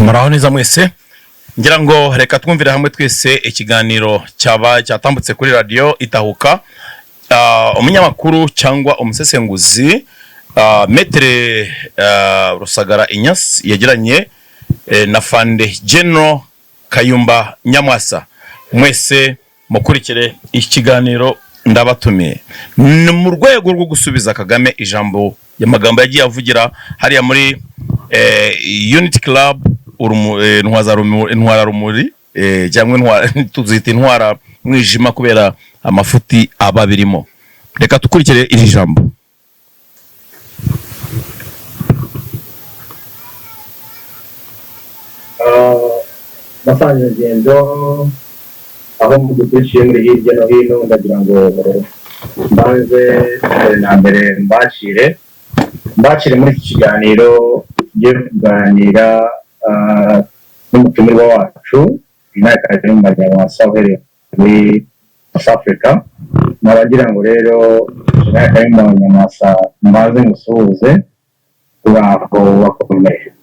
Muraho neza mwese. Ngira ngo reka twumvire hamwe twese ikiganiro cyaba cyatambutse kuri Radiyo Itahuka. Umunyamakuru cyangwa umusesenguzi Maître Rusagara Ignace yagiranye na Fande General Kayumba Nyamwasa. Mwese mukurikire ikiganiro, ndabatumiye. Ni mu rwego rwo gusubiza Kagame ijambo, amagambo yagiye avugira hariya muri Unity Club Intwararumuri, cyangwa tuzita intwara mwijima kubera amafuti aba birimo. Reka dukurikire iri jambo. Basangirangendo, aho mudukurikiye muri hirya no hino, ndagira ngo mbanze mbere na mbere mbakire muri iki kiganiro tugiye kuganira n'umutumirwa wacu Jenerali Kayumba Nyamwasa uhereye muri South Africa. Nabagira ngo rero, Jenerali Kayumba Nyamwasa, mbanze ngusuhuze. Uraho, bakomeye?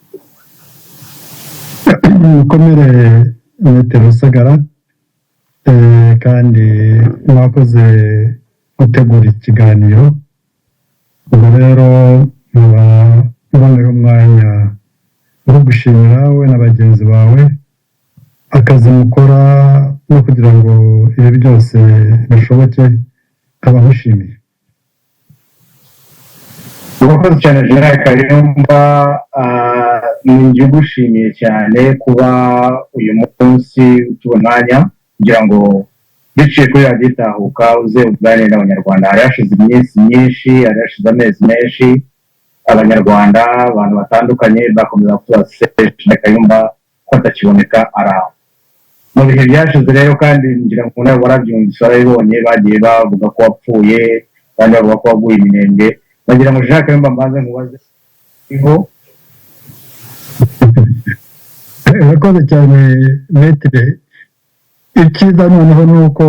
Mukomere, Metero Rusagara, kandi mwakoze gutegura ikiganiro. Ubwo rero nkaba mboneyeho umwanya wo gushimira wowe na bagenzi bawe akazi mukora no kugira ngo ibi byose bishoboke, nkaba nkushimiye. Urakoze cyane, Jenerali Kayumba. Ni njye ugushimiye cyane kuba uyu munsi utubona umwanya kugira ngo biciye kuri Radiyo Itahuka uze uganire n'Abanyarwanda. Hari hashize iminsi myinshi, hari hashize amezi menshi, Abanyarwanda, abantu batandukanye bakomeza kutubaza se Jenerali Kayumba ko atakiboneka, ari aho. Mu bihe byashize rero, kandi ngira ngo nawe warabyumvise, warabibonye, bagiye bavuga ko wapfuye, abandi bavuga ko waguye iminembwe. Bagira ngo, Jenerali Kayumba, mbanze nkubaze iho. Urakoze cyane, Maître. Icyiza noneho ni uko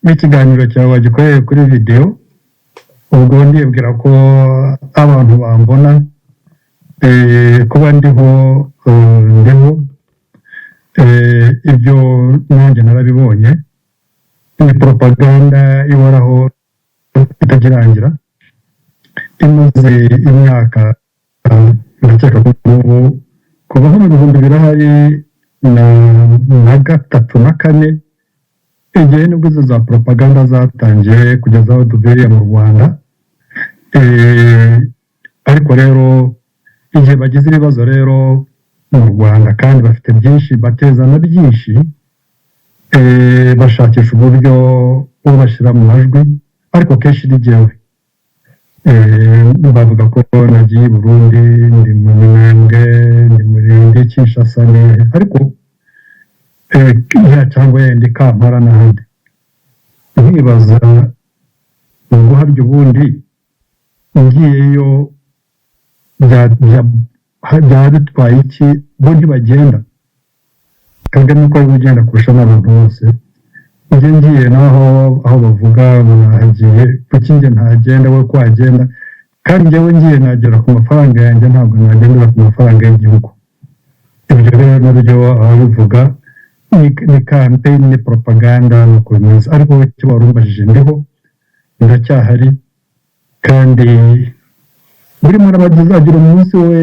n'ikiganiro cyawe wagikoreye kuri videwo, ubwo ndibwira ko abantu bambona. Kuba ndiho, ndiho. Ibyo nanjye narabibonye, ni propaganda ihoraho itagirangira, imaze imyaka, ndakeka ko ubu kuva nko mu 2000 ahari na gatatu na kane, igihe nibwo izo za propaganda zatangiye kugeza aho tuviriye mu Rwanda. Ariko rero igihe bagize ibibazo rero mu Rwanda, kandi bafite byinshi, bateza na byinshi, bashakisha uburyo bwo bashyira mu majwi, ariko kenshi ni jyewe. Bavuga ko nagiye i Burundi, ndi mu Minembwe, ndi muri ndi Kinshasa, ariko cyangwa yenda i Kampala n'ahandi. Nkibaza ngo harya ubundi ngiyeyo byaba bitwaye iki? Bo ntibagenda? Kagame ko ari we ugenda kurusha n'abantu bose, njye ngiye naho aho bavuga ngo nahagiye, kuki njye ntagenda, we ko agenda? Kandi njyewe ngiye nagera ku mafaranga yanjye, ntabwo nagendera ku mafaranga y'igihugu. Ibyo rero nabyo ababivuga ni campaign, ni propaganda, ni uko bimeze. Ariko wowe icyo wari umbajije, ndiho, ndacyahari, kandi buri muntu aba azagira umunsi we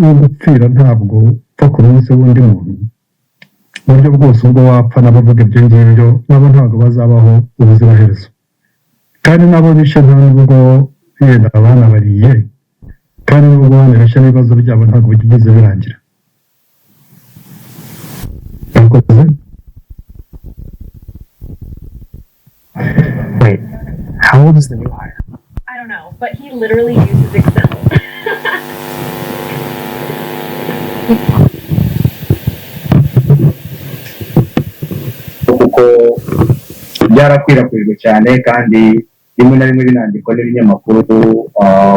wo gupfira, ntabwo upfa ku munsi w'undi muntu. Uburyo bwose ubwo wapfa, n'abavuga ibyo ngibyo nabo ntabwo bazabaho ubuziraherezo, kandi nabo bishe nta nubwo yenda abana bariye, kandi nubwo abana bishe n'ibibazo byabo ntabwo byigeze birangira. Murakoze. Wait, how old is the new hire? I don't know, but he literally uses Excel. Kuko byarakwirakwijwe cyane, kandi rimwe na rimwe binandikwa n'ibinyamakuru,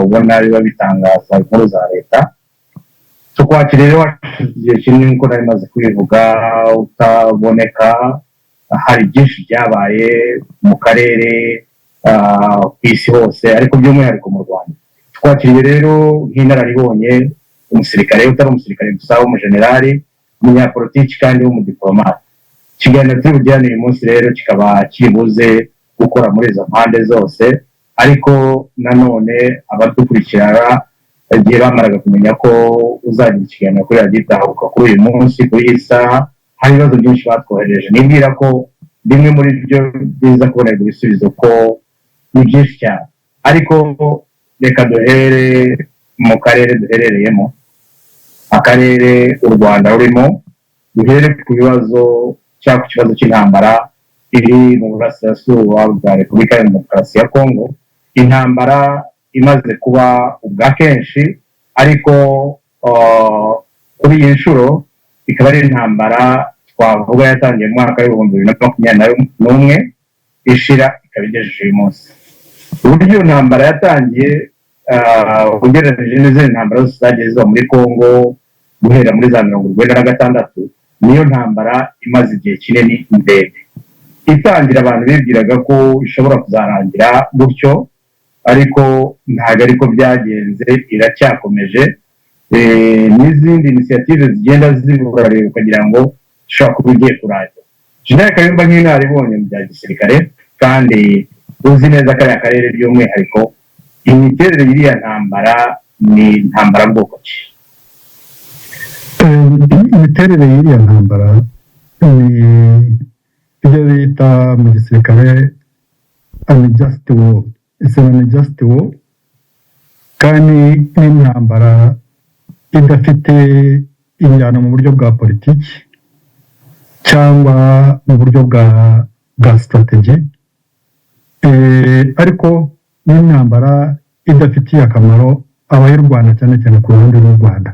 ubona biba bitangaza inkuru za leta. Tukwakira rero hashize igihe kinini, nk'uko nari maze kubivuga, utaboneka. Hari byinshi byabaye mu karere, ku isi hose, ariko by'umwihariko mu Rwanda. Twakiriye rero nk'inararibonye Umusirikare utari umusirikare gusa, w'umujenerali, umunyapolitiki kandi w'umudiplomate. Ikiganiro turi bugirane uyu munsi rero kikaba kiri buze gukora muri izo mpande zose, ariko nanone abadukurikirana igihe bamaraga kumenya ko uzagira ikiganiro kuri Radiyo Itahuka kuri uyu munsi, kuri iyi saha, hari ibibazo byinshi batwohereje. Nibwira ko bimwe muri byo biza kubonerwa ibisubizo, ko ni byinshi cyane. Ariko reka duhere mu karere duherereyemo, akarere u Rwanda rurimo, duhere ku bibazo cyangwa ku kibazo cy'intambara iri mu burasirazuba bwa Repubulika ya Demokarasi ya Kongo, intambara imaze kuba ubwa kenshi, ariko kuri iyi nshuro ikaba ari intambara twavuga yatangiye mu mwaka wa 2021, ishira ikaba igejeje uyu munsi. Uburyo iyo ntambara yatangiye, ugereranyije n'izindi ntambara zose zagiye ziba muri Kongo guhera muri za 96, niyo ntambara imaze igihe kinini, ndende. Itangira abantu bibwiraga ko ishobora kuzarangira gutyo, ariko ntabwo ariko byagenze, iracyakomeje. N'izindi initiative zigenda zibura ukagira ngo ishobora kuba igiye kurangira. Jenerali Kayumba, nk'inararibonye mu bya gisirikare kandi uzi neza kariya karere by'umwihariko, imiterere y'iriya ntambara ni intambara bwoko ki? Imiterere y'iriya ntambara ni ibyo bita mu gisirikare unjust war. It's an unjust war, kandi n'intambara idafite injyana mu buryo bwa politiki cyangwa mu buryo bwa strategy, ariko n'intambara idafitiye akamaro abayirwana, cyane cyane ku ruhande rw'u Rwanda.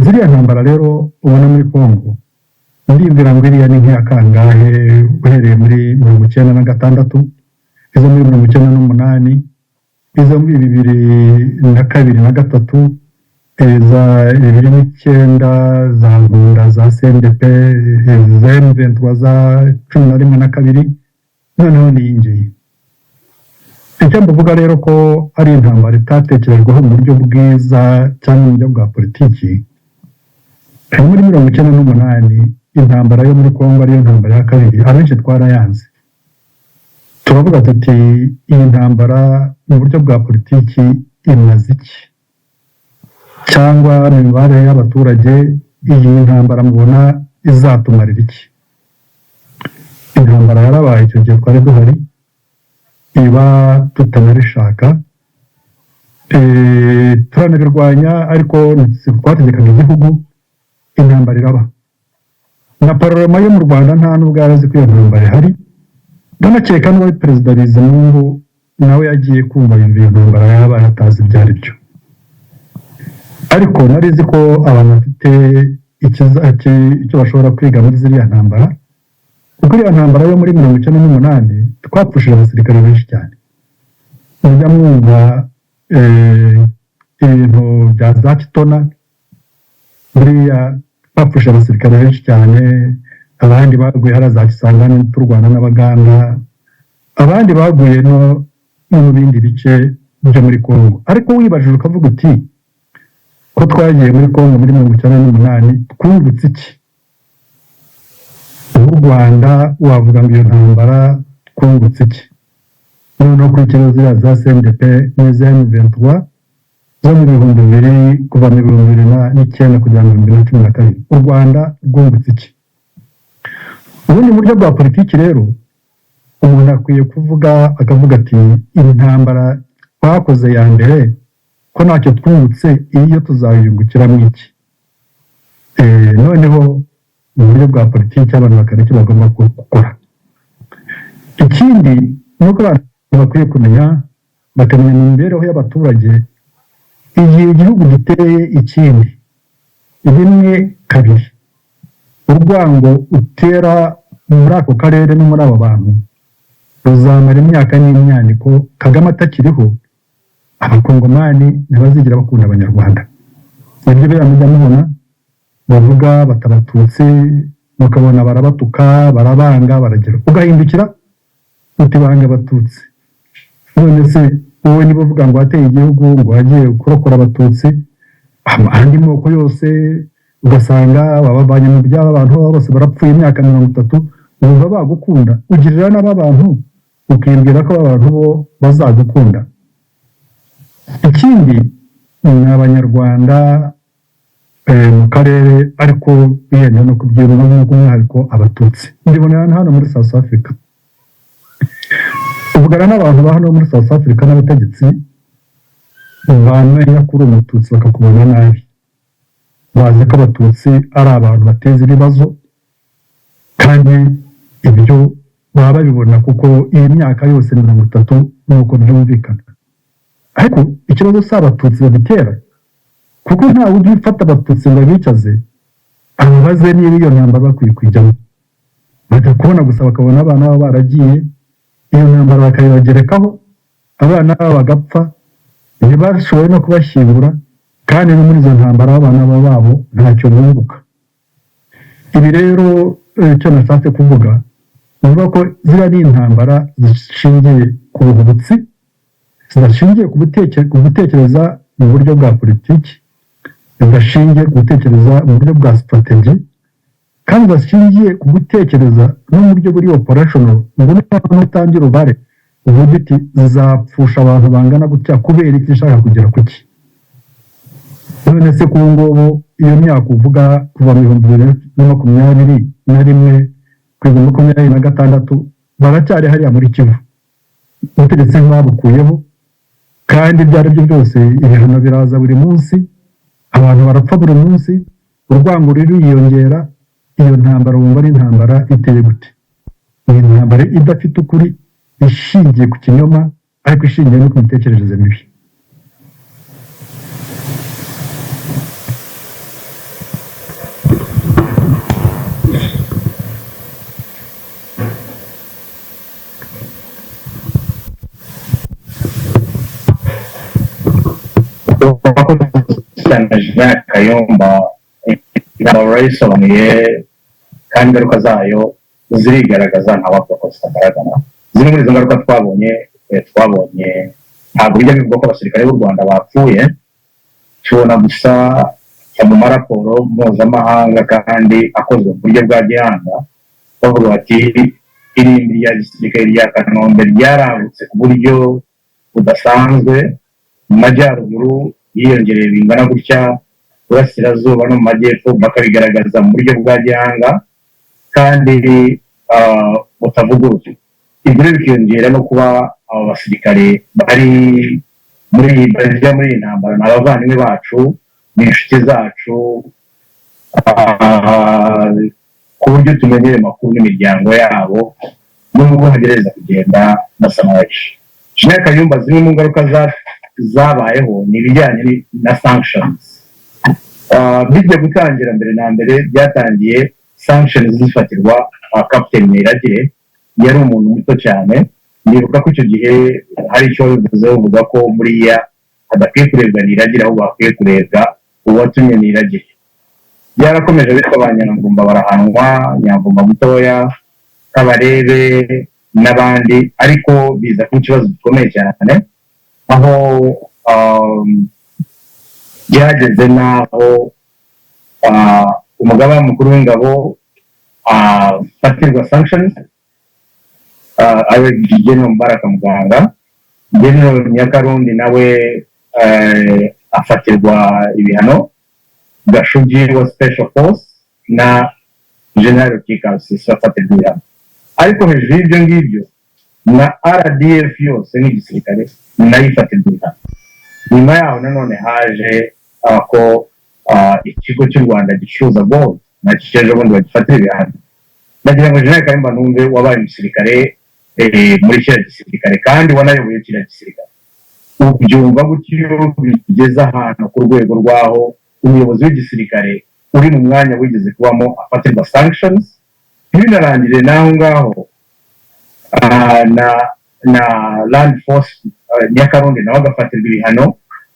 Ziriya ntambara rero ubona muri Congo, ndibwira ngo iriya ni nk'iya kangahe uhereye muri 96, izo muri 98, izo muri 2002 na gatatu, za 2009, za Nkunda, za CNDP, za M23, za 11 na kabiri, noneho n'iyi ngiyi. Icyo mbivuga rero ko ari intambara itatekerejweho mu buryo bwiza cyangwa mu buryo bwa politiki, muri 98 intambara yo muri Congo, ariyo ntambara ya kabiri, abenshi twarayanze, turavuga tuti: "Iyi ntambara mu buryo bwa politiki imaze iki? Cyangwa mu mibanire y'abaturage iyi ntambara mubona izatumarira iki?" Intambara yarabaye, icyo gihe twari duhari, iba tutanabishaka, turanabirwanya, ariko twategekaga igihugu. Intambara iraba, na parlement yo mu Rwanda nta nubwo yari azi ko iyo ntambara ihari. Ndanakeka n'uwari Perezida Bizimungu nawe yagiye kumva yumva iyo ntambara yabaye atazi ibyo ari byo, ariko nari nzi ko abantu bafite icyo bashobora kwiga muri ziriya ntambara, kuko iriya ntambara yo muri 98 twapfushije abasirikare benshi cyane. Mujya mwumva ibintu bya za Kitona, buriya twapfushije abasirikare benshi cyane, abandi baguye hariya za Kisangani turwana n'Abaganda, abandi baguye no mu bindi bice byo muri Congo. Ariko wibajije ukavuga uti: "Ko twagiye muri Congo muri 98, twungutse iki u Rwanda?" Wavuga ngo iyo ntambara twungutse iki? Noneho kuri ziriya za CNDP n'iza M23 zo mu 2000, kuva mu 2009 kugera mu 2012, u Rwanda rwungutse iki? Ubundi buryo bwa politiki rero, umuntu akwiye kuvuga akavuga ati: "Intambara twakoze ya mbere ko ntacyo twungutse, iyo tuzayungukiramo iki?" Noneho mu buryo bwa politiki abantu bakareba icyo bagomba gukora. Ikindi ni uko abantu bakwiye kumenya, bakamenya mu mibereho y'abaturage, igihe igihugu giteye ikindi, rimwe kabiri, urwango utera muri ako karere no muri abo bantu ruzamara imyaka n'imyaniko. Kagame atakiriho, Abakongomani ntibazigera bakunda Abanyarwanda. Nibyo biriya mujya mubona bavuga batabatutsi, mukabona barabatuka, barabanga, baragira, ugahindukira uti: "Banga Abatutsi." None se Wowe niba uvuga ngo wateye igihugu, ngo wagiye kurokora Abatutsi, andi moko yose ugasanga babavanye mu byabo, abantu bose barapfuye imyaka 30, wumva bagukunda? Ugirira n'aba bantu ukibwira ko abantu bo bazagukunda? Ikindi ni Abanyarwanda mu karere, ariko biyenda no kubyirwa by'umwihariko Abatutsi. Mbibonera hano muri South Africa, uvugana n'abantu ba hano muri South Africa n'abategetsi, bamenya ko uri Umututsi bakakubona nabi. Bazi ko Abatutsi ari abantu bateza ibibazo, kandi ibyo baba babibona kuko iyi myaka yose 30 nuko byumvikana. Ariko ikibazo si Abatutsi babitera, kuko ntawe ujya ufata Abatutsi ngo abicaze ababaze niba iyo ntambara bakwiye kujyamo. Bajya kubona gusa bakabona abana babo baragiye iyo ntambara, bakayibagerekaho, abana babo bagapfa, ntibashoboye no kubashyingura, kandi no muri izo ntambara abana babo ntacyo bunguka. Ibi rero, icyo nashatse kuvuga ni ukuvuga ko ziriya ni intambara zishingiye ku buhubutsi, zidashingiye ku gutekereza mu buryo bwa politiki, zidashingiye ku gutekereza mu buryo bwa strategy, kandi zidashingiye ku gutekereza no mu buryo buri operational, ngo noneho utangira ubare uvuge uti: "Zizapfusha abantu bangana gutya kubera iki? Nshaka kugera ku ki?" None se kuri ubu ngubu, iyo myaka uvuga, kuva mu 2021 kugeza 26, baracyari hariya muri Kivu. Ubutegetsi ntibabukuyeho, kandi ibyo ari byo byose ibihano biraza buri munsi, abantu barapfa buri munsi, urwango ruriyongera. Iyo ntambara wumva ari intambara iteye gute? Ni intambara idafite ukuri, ishingiye ku kinyoma, ariko ishingiye no ku mitekerereze mibi. Urakoze cyane, Jean Kayumba. Inama urayisobanuye kandi ingaruka zayo zirigaragaza, ntawavuga ko zitagaragara. Zimwe muri izo ngaruka twabonye, ntabwo bijya bivugwa ko abasirikare b'u Rwanda bapfuye. Tubona gusa mu maraporo mpuzamahanga kandi akozwe mu buryo bwa gihanga, bavuga bati: "Irimbi rya gisirikare rya Kanombe ryaragutse ku buryo budasanzwe, mu majyaruguru yiyongereye bingana gutya, burasirazuba no mu majyepfo", bakabigaragaza mu buryo bwa gihanga kandi butavuguruzwa. Ibyo rero bikiyongera no kuba abo basirikare bari muri bajya muri iyi ntambara ni abavandimwe bacu, ni inshuti zacu, ku buryo tumenyere amakuru n'imiryango yabo, nubwo hagerageza kugenda basa n'abahishe. Jean Kayumba, zimwe mu ngaruka zabayeho ni ibijyanye na sanctions. Bijya gutangira, mbere na mbere byatangiye sanctions zifatirwa Captain Niragire, yari umuntu muto cyane. Ndibuka ko icyo gihe hari icyo wabivuzeho, uvuga ko buriya hadakwiye kurebwa Niragire, ahubwo hakwiye kurebwa uwatumye Niragire. Byarakomeje bitwa ba Nyamvumba barahanwa, Nyamvumba mutoya, Kabarebe n'abandi, ariko biza kuba ikibazo gikomeye cyane aho byageze n'aho umugaba mukuru w'ingabo afatirwa sanctions, ariwe General Mubaraka Muganga. General Nyakarundi nawe afatirwa ibihano, Gashugi wa Special Force na General Rukikarusisi afatirwa ibihano. Ariko hejuru y'ibyo ngibyo na RDF yose nk'igisirikare nayo ifatirwa ibihano. Nyuma yaho nanone haje ko ikigo cy'u Rwanda gicuruza gold nacyo ejo bundi bagifatira ibihano. Ndagira ngo General Kayumba numve, wabaye umusirikare muri kiriya gisirikare kandi wanayoboye kiriya gisirikare, ubyumva gutyo bigeze ahantu ku rwego rw'aho umuyobozi w'igisirikare uri mu mwanya wigeze kubamo afatirwa sanctions, ntibinarangire n'aho ngaho, na Land Force Nyakarundi nawe agafatirwa ibihano,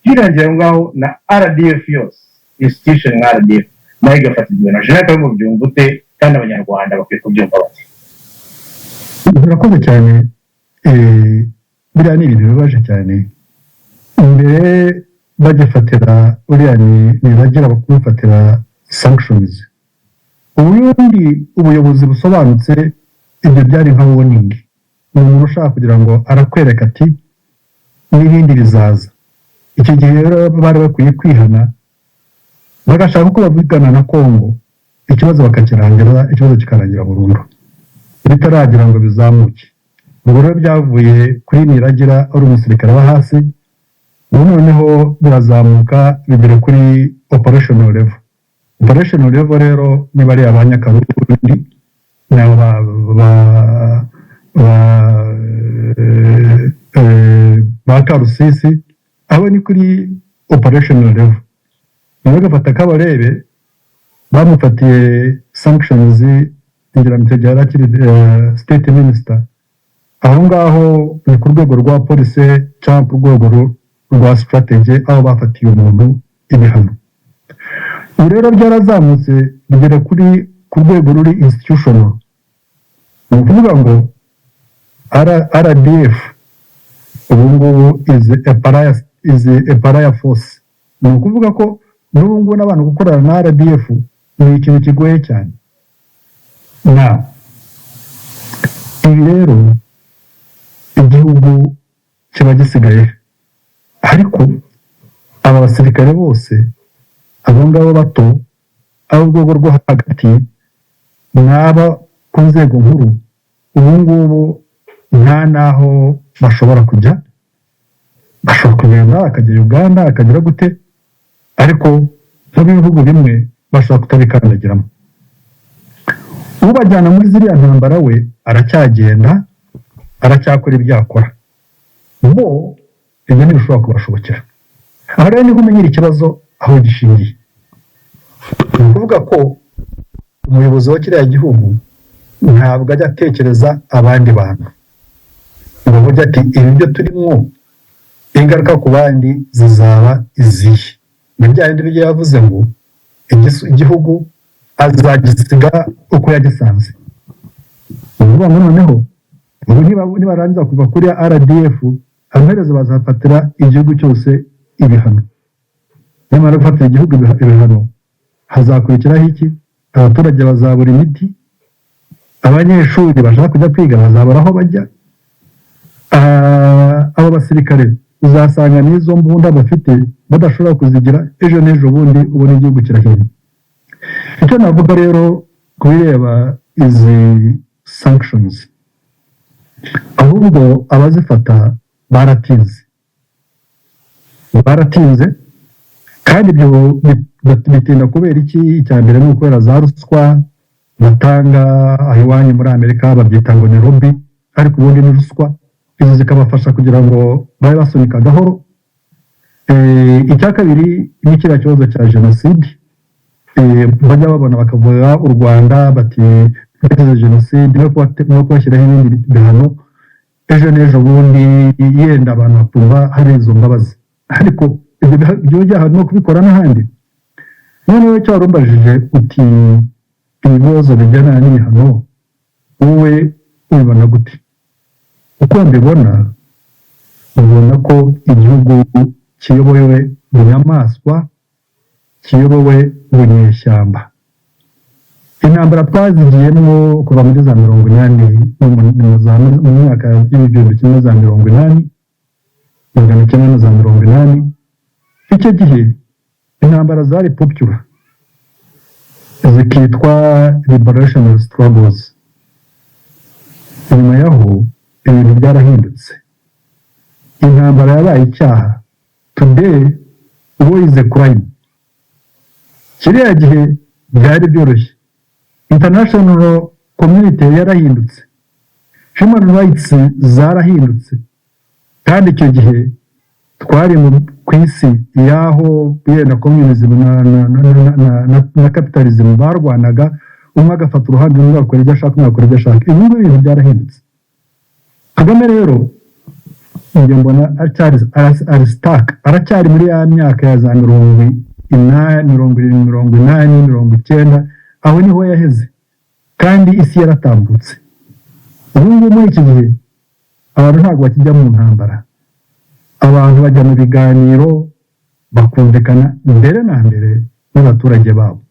ntibirangire aho ngaho, na RDF yose, institution nka RDF nayo igafatirwa ibihano? Jean Kayumba, byumva ute? Kandi Abanyarwanda bakwiye kubyumva bate? Murakoze cyane. Biriya ni ibintu bibabaje cyane. Mbere bagifatira uriya ni Niragira kumufatira sanctions, ubundi ubuyobozi busobanutse, ibyo byari nka warning. Ni umuntu ushaka kugira ngo arakwereka ati n'ibindi bizaza. Icyo gihe rero bari bakwiye kwihana, bagashaka uko bavugana na Kongo, ikibazo bakakirangira, ikibazo kikarangira burundu bitaragira ngo bizamuke. Ubwo rero byavuye kuri Niragira ari umusirikare wo hasi, ubu noneho birazamuka bigera kuri operational level. Operational level rero niba ari abanyakarundi, ni abo ba Karusisi, abo ni kuri operational level. Nawe agafata Kabarebe, bamufatiye sanctions, ngira ngo icyo gihe yari akiri state minister. Aho ngaho ni ku rwego rwa polisi cyangwa ku rwego rwa strategy, aho bafatiye umuntu ibihano. Ubu rero byarazamutse bigera ku rwego ruri institutional. Ni ukuvuga ngo RDF ubu ngubu is a pariah force. Ni ukuvuga ko n'ubu ngubu n'abantu gukorana na RDF ni ikintu kigoye cyane. Na ibi rero igihugu kiba gisigaye, ariko aba basirikare bose, abo ngabo bato, abo rwego rwo hagati n'aba ku nzego nkuru, ubu ngubu nta n'aho bashobora kujya. Bashobora kugenda akajya Uganda, akagera gute, ariko nk'ibihugu bimwe bashobora kutabikandagiramo. Ubajyana muri ziriya ntambara we aracyagenda, aracyakora ibyo akora. Bo ibyo ntibishobora kubashobokera. Aha rero niho umenyera ikibazo aho gishingiye. Ni ukuvuga ko umuyobozi wa kiriya gihugu ntabwo ajya atekereza abandi bantu ngo avuge ati ibi byo turimo, ingaruka ku bandi zizaba izihe? Ni bya bindi byo yavuze ngo igihugu azagisiga uko yagisanze. Ni ukuvuga ngo noneho ubu nibarangiza kuva kuri RDF, amaherezo bazafatira igihugu cyose ibihano. Nyamara gufatira igihugu ibihano, hazakurikiraho iki? Abaturage bazabura imiti, abanyeshuri bashaka kujya kwiga bazabura aho bajya. Abo basirikare uzasanga n'izo mbunda bafite badashobora kuzigira. Ejo n'ejo bundi ubona igihugu kirahinda. Icyo navuga rero ku bireba izi sanctions, ahubwo abazifata baratinze, baratinze. Kandi ibyo bitinda kubera iki? Icya mbere ni ukubera za ruswa batanga. Aho iwanyu muri Amerika babyita ngo ni lobby, ariko ubundi ni ruswa. Izo zikabafasha kugira ngo babe basunika gahoro. Icya kabiri ni kiriya kibazo cya jenoside. Bajya babona bakavuga u Rwanda bati bagize jenoside, no kubashyiraho ibindi bihano. Ejo n'ejo bundi yenda abantu bakumva hari izo mbabazi, ariko ibyo byaha no kubikora n'ahandi. Noneho icyo wari umbajije uti ibibazo bijyana n'ibihano wowe ubibona gute? Uko mbibona, ubona ko igihugu kiyobowe bunyamaswa, kiyobowe bunyeshyamba. Intambara twazigiyemo kuva muri za 80, mu myaka y'igihumbi kimwe za 80, 1980. Icyo gihe intambara zari popular, zikitwa liberation struggles. Nyuma yaho ibintu byarahindutse, intambara yabaye icyaha. Today war is a crime. Kiriya gihe byari byoroshye. International community yarahindutse, human rights zarahindutse. Kandi icyo gihe twari ku isi y'aho yenda communism na capitalism barwanaga, umwe agafata uruhande rumwe, agakora ibyo ashaka, umwe agakora ibyo ashaka. Ibi ngubi ibintu byarahindutse. Kagame rero njye mbona aracyari ari stuck, aracyari muri ya myaka ya za 80, 70, 80, 90. Aho niho yaheze, kandi isi yaratambutse. Ubu ngubu muri iki gihe abantu ntabwo bakijya mu ntambara. Abantu bajya mu biganiro bakumvikana mbere na mbere n'abaturage babo.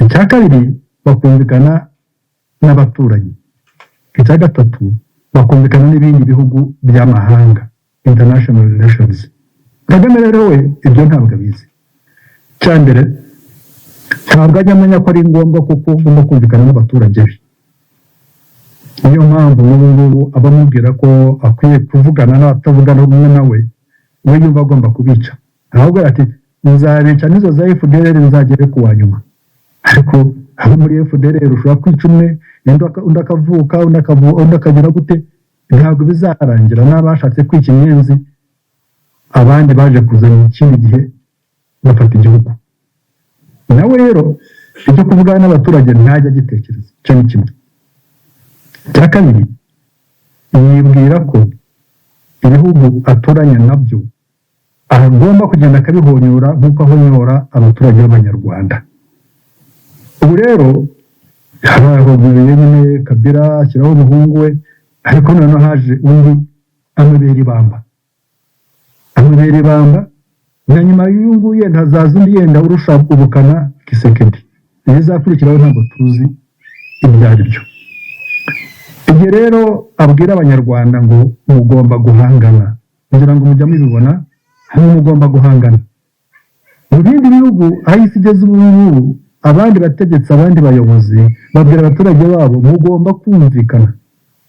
Icya kabiri, bakumvikana n'abaturanyi. Icya gatatu, bakumvikana n'ibindi bihugu by'amahanga, international relations. Kagame rero we ibyo ntabwo abizi. Icya mbere, ntabwo ajya amenya ko ari ngombwa kuko ugomba kumvikana n'abaturage be. Niyo mpamvu n'ubu ngubu abamubwira ko akwiye kuvugana n'abatavugana rumwe nawe, we yumva agomba kubica. Ahubwo ati: "Nzabica n'izo za FDLR, nzagere ku wa nyuma." Ariko abo muri FDLR ushobora kwica umwe, undi akavuka, undi akagira gute? Ntabwo bizarangira. N'abashatse kwica inyenzi, abandi baje kuza mu kindi gihe bafata igihugu. Nawe rero ibyo kuvugana n'abaturage ntajya agitekereza. Icyo ni kimwe. Icya kabiri, yibwira ko ibihugu aturanye nabyo agomba kugenda akabihonyora nk'uko ahonyora abaturage b'Abanyarwanda. Ubu rero yarahonyoreye nyine Kabila, ashyiraho umuhungu we, ariko noneho haje undi amubera ibamba, amubera ibamba. Na nyuma y'uyu nguyu yenda hazaza undi yenda urusha ubukana Tshisekedi. Ibizakurikiraho ntabwo tuzi ibyo ari byo. Igihe rero abwira Abanyarwanda ngo mugomba guhangana, kugira ngo mujya mubibona hano, mugomba guhangana. Mu bindi bihugu aho isi igeze ubu ngubu, abandi bategetsi, abandi bayobozi babwira abaturage babo: "Mugomba kumvikana,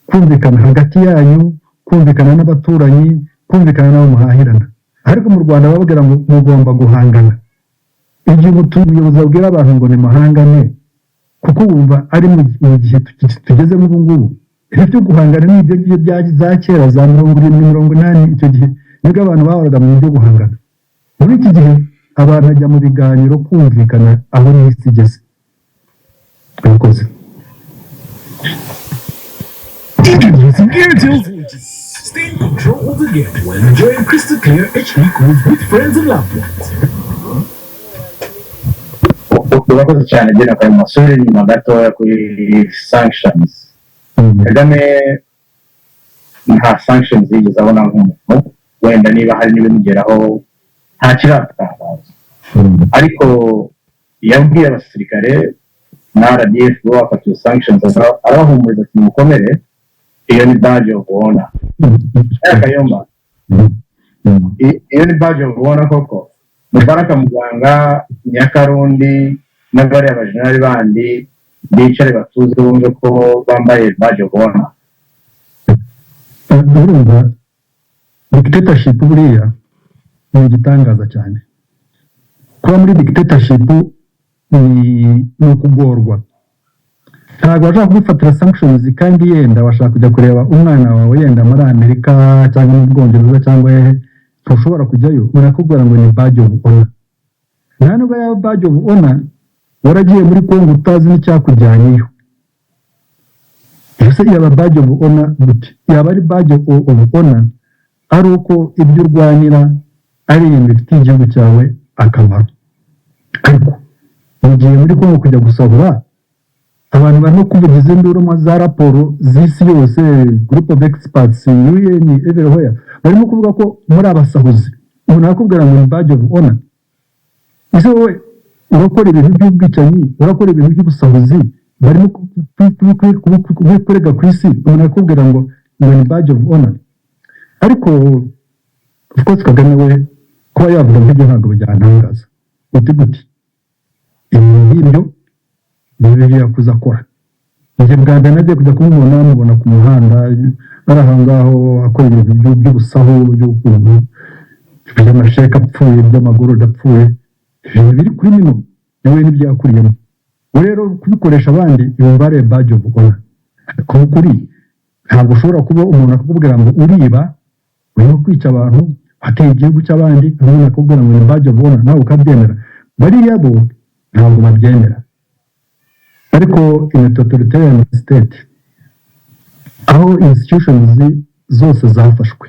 kumvikana hagati yanyu, kumvikana n'abaturanyi, kumvikana n'abo muhahirana." Ariko mu Rwanda bababwira ngo mugomba guhangana. Igihe umuyobozi abwira abantu ngo nimuhangane, kuko wumva ari mu gihe tugezemo ubu ngubu, ibyo byo guhangana ni ibyo ngibyo bya za kera, za 70, 80. Icyo gihe nibwo abantu bahoraga mu byo guhangana. Muri iki gihe abantu bajya mu biganiro, kumvikana, aho n'isi igeze. Murakoze. Introducing Airtel 4G. Stay in control of the game while enjoying crystal clear HD calls with friends and loved ones. Urakoze cyane. Gena kwa masuri inyuma gatoya kuri sanctions. Kagame nta sanctions yigeze abona nk'umuntu. Wenda niba hari n'ibimugeraho nta kiratangaza, ariko yabwiye abasirikare na RDF bo bafatiwe sanctions, arabahumuriza ati: "Mukomere, iyo ni badge of honor." Aya Kayumba, iyo ni badge of honor koko? Mubaraka Muganga, Nyakarundi n'abariya bajenerali bandi bicare batuze, bumve ko bambaye badge of honor? Urumva, dictatorship buriya ni igitangaza cyane. Kuba muri dictatorship ni ukugorwa. Ntabwo bashaka kugufatira sanctions kandi yenda bashaka kujya kureba umwana wawe yenda muri Amerika cyangwa mu Bwongereza cyangwa hehe, ntushobora kujyayo. Barakubwira ngo ni badge of honor. Nta nubwo yaba badge of honor, waragiye muri Kongo utazi n'icyakujyanyeyo. Ese yaba badge of honor gute? Yaba ari badge of honor ari uko ibyo urwanira ari ibintu bifitiye igihugu cyawe akamaro. Ariko mu gihe muri Kongo kujya gusahura, abantu barimo kuvugiza induru mu za raporo z'isi yose, group of experts, UN, everywhere, barimo kuvuga ko muri abasahuzi, umuntu arakubwira ngo ni badge of honor. Ese wowe urakora ibintu by'ubwicanyi, urakora ibintu by'ubusahuzi, barimo kubikurega ku isi, umuntu arakubwira ngo ni badge of honor? Ariko of course Kagame we kuba yavuga nk'ibyo ntabwo byantangaza. Uti gute? Ibintu nk'ibyo ni ibintu yakuze akora. Njye bwa mbere nagiye kujya kumubona, mubona ku muhanda ari aho ngaho akora ibintu by'ubusahu, by'ukuntu by'amasheka apfuye, by'amagororwa apfuye, ibintu biri kuri mino nawe n'ibyo yakuriyemo. We rero kubikoresha abandi yumva ari badge of honor. Ariko mu kuri ntabwo ushobora kuba umuntu akakubwira ngo uriba, urimo kwica abantu, wateye igihugu cy'abandi, umuntu akakubwira ngo ni badge of honor, nawe ukabyemera. Bariya bo ntabwo babyemera. Ariko in a totalitarian state, aho institutions zose zafashwe,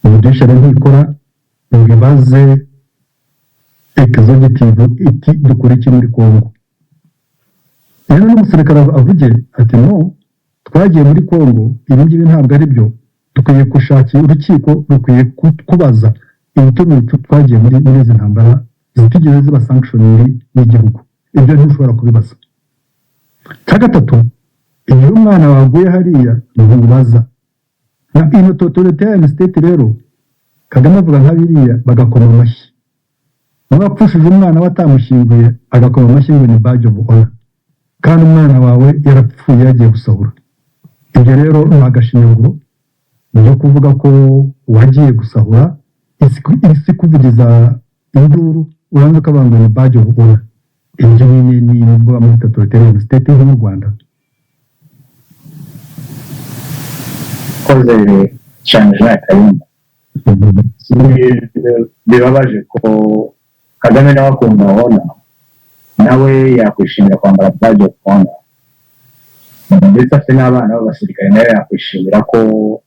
judiciary ntikora ngo ibaze executive iti: "Dukora iki muri Congo?" Rero n'umusirikare avuge ati: "No, twagiye muri Congo, ibi ngibi ntabwo ari byo." Dukwiye gushakira urukiko, rukwiye kubaza ibituma twagiye muri izi ntambara zitigeze ziba sanctioned n'igihugu. Ibyo ntushobora kubibaza. Cya gatatu, igihe umwana waguye hariya ntubaza. Na ino totalitarian state rero, Kagame avuga nka biriya bagakoma amashyi. Niba apfushije umwana we atamushyinguye, agakoma amashyi ngo ni badge of honor, kandi umwana wawe yarapfuye yagiye gusahura. Ibyo rero ni agashinyaguro byo kuvuga ko wagiye gusahura, isi kuvugiza induru, uranze ukavuga ngo ni badge of honor. Ibyo nyine ni nubwo muri totalitarian state nko mu Rwanda. Koze cyane, Jean Kayumba. Bibabaje ko Kagame nawe akunda honor, nawe yakwishimira kwambara badge of honor, ndetse afite n'abana b'abasirikare, nawe yakwishimira ko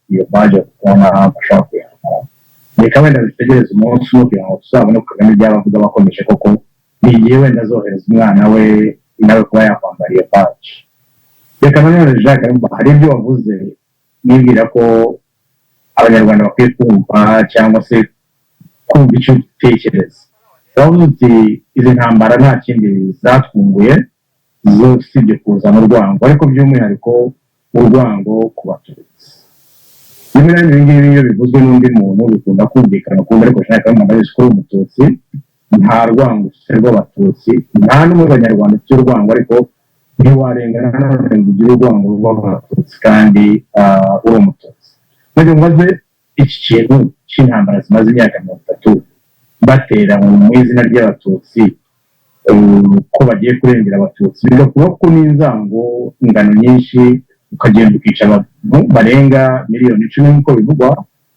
iyo badge of honor bashobora kuyambara. Reka wenda dutegereze umunsi umwe kugira ngo tuzabone ko Kagame byaba avuga bakomeje koko, ni igihe wenda azohereza umwana we nawe kuba yakwambara iyo badge. Reka nanone, Jacques Kayumba, hari ibyo wavuze nibwira ko Abanyarwanda bakwiye kumva cyangwa se kumva icyo utekereza. Uravuze uti izi ntambara nta kindi zatwunguye zo usibye kuzana urwango, ariko by'umwihariko urwango ku Batutsi. Rimwe na rimwe ibi ngibi iyo bivuzwe n'undi muntu bikunda kumvikana ukundi, ariko Jean Kayumba, ndabizi ko uri Umututsi, nta rwango ufite rw'Abatutsi, nta n'umwe Abanyarwanda ufite urwango, ariko ntiwarengana nanone ngo ugire urwango rw'Abatutsi kandi uri Umututsi. Maze mubaze iki kintu cy'intambara zimaze imyaka 30 batera mu izina ry'Abatutsi, ko bagiye kurengera Abatutsi, bigakuba ko n'inzango ingano nyinshi, ukagenda ukica abantu barenga miliyoni 10 nk'uko bivugwa,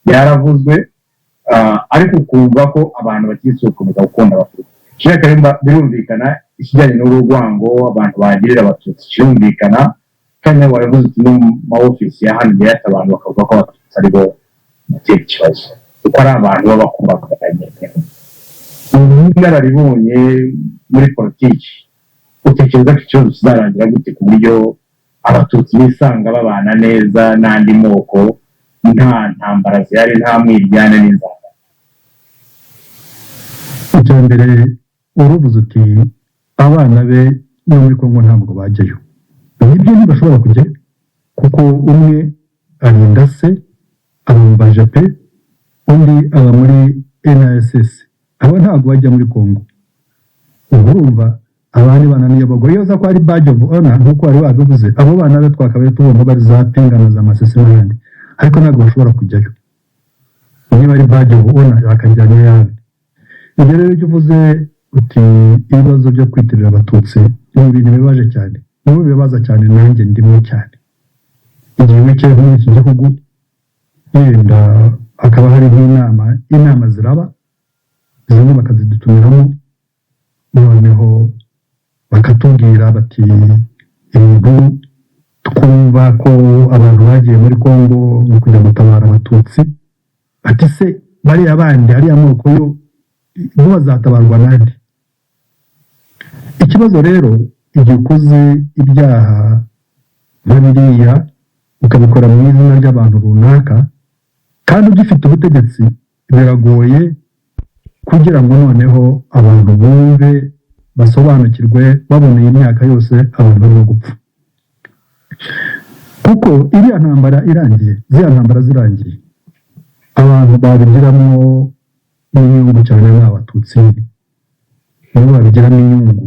byaravuzwe, ariko ukumva ko abantu bakiri gukomeza gukunda Abatutsi. Jean Kayumba, birumvikana ikijyanye n'urwango abantu bagirira Abatutsi kirumvikana, kandi nawe waravuze uti no mu ma ofisi ya hano imbere abantu bakavuga ko Abatutsi ari bo batera ikibazo, kuko ari abantu baba bakubaganye. Inararibonye muri politiki, utekereza ko ikibazo kizarangira gute ku buryo Abatutsi bisanga babana neza n'andi moko, nta ntambara zihari, nta mwiryane n'inzara? Icya mbere, uruvuze uti abana be no muri Kongo ntabwo bajyayo. Nibyo, ntibashobora kujyayo kuko umwe arinda se, aba mu bajape, undi aba muri NSS. Abo ntabwo bajya muri Kongo. Ubwo urumva abandi bana niyo bagore, iyo ko ari badge of honor nk'uko wari wabivuze, abo bana be twakabaye tubona bari za Pinga na za Masisi n'ahandi, ariko ntabwo bashobora kujyayo. Niba ari badge of honor, yakajyana yabe. Ibyo rero ibyo uvuze uti ibibazo byo kwitirira Abatutsi ni ibintu bibabaje cyane, nibo bibabaza cyane, nanjye ndimo cyane. Igihe wicaye muri iki gihugu, yenda hakaba hari nk'inama, inama ziraba zimwe bakazidutumiramo, noneho bakatubwira bati ibintu twumva ko abantu bagiye muri Kongo mu kujya gutabara Abatutsi, ati se bariya bandi, ariya moko yo bo bazatabarwa nande? Ikibazo rero, igihe ukoze ibyaha nka biriya, ukabikora mu izina ry'abantu runaka kandi ugifite ubutegetsi, biragoye kugira ngo noneho abantu bumve, basobanukirwe, baboneye imyaka yose abantu barimo gupfa. Kuko iriya ntambara irangiye, ziriya ntambara zirangiye, abantu babigiramo n'inyungu cyane ni Abatutsi, nibo babigiramo inyungu,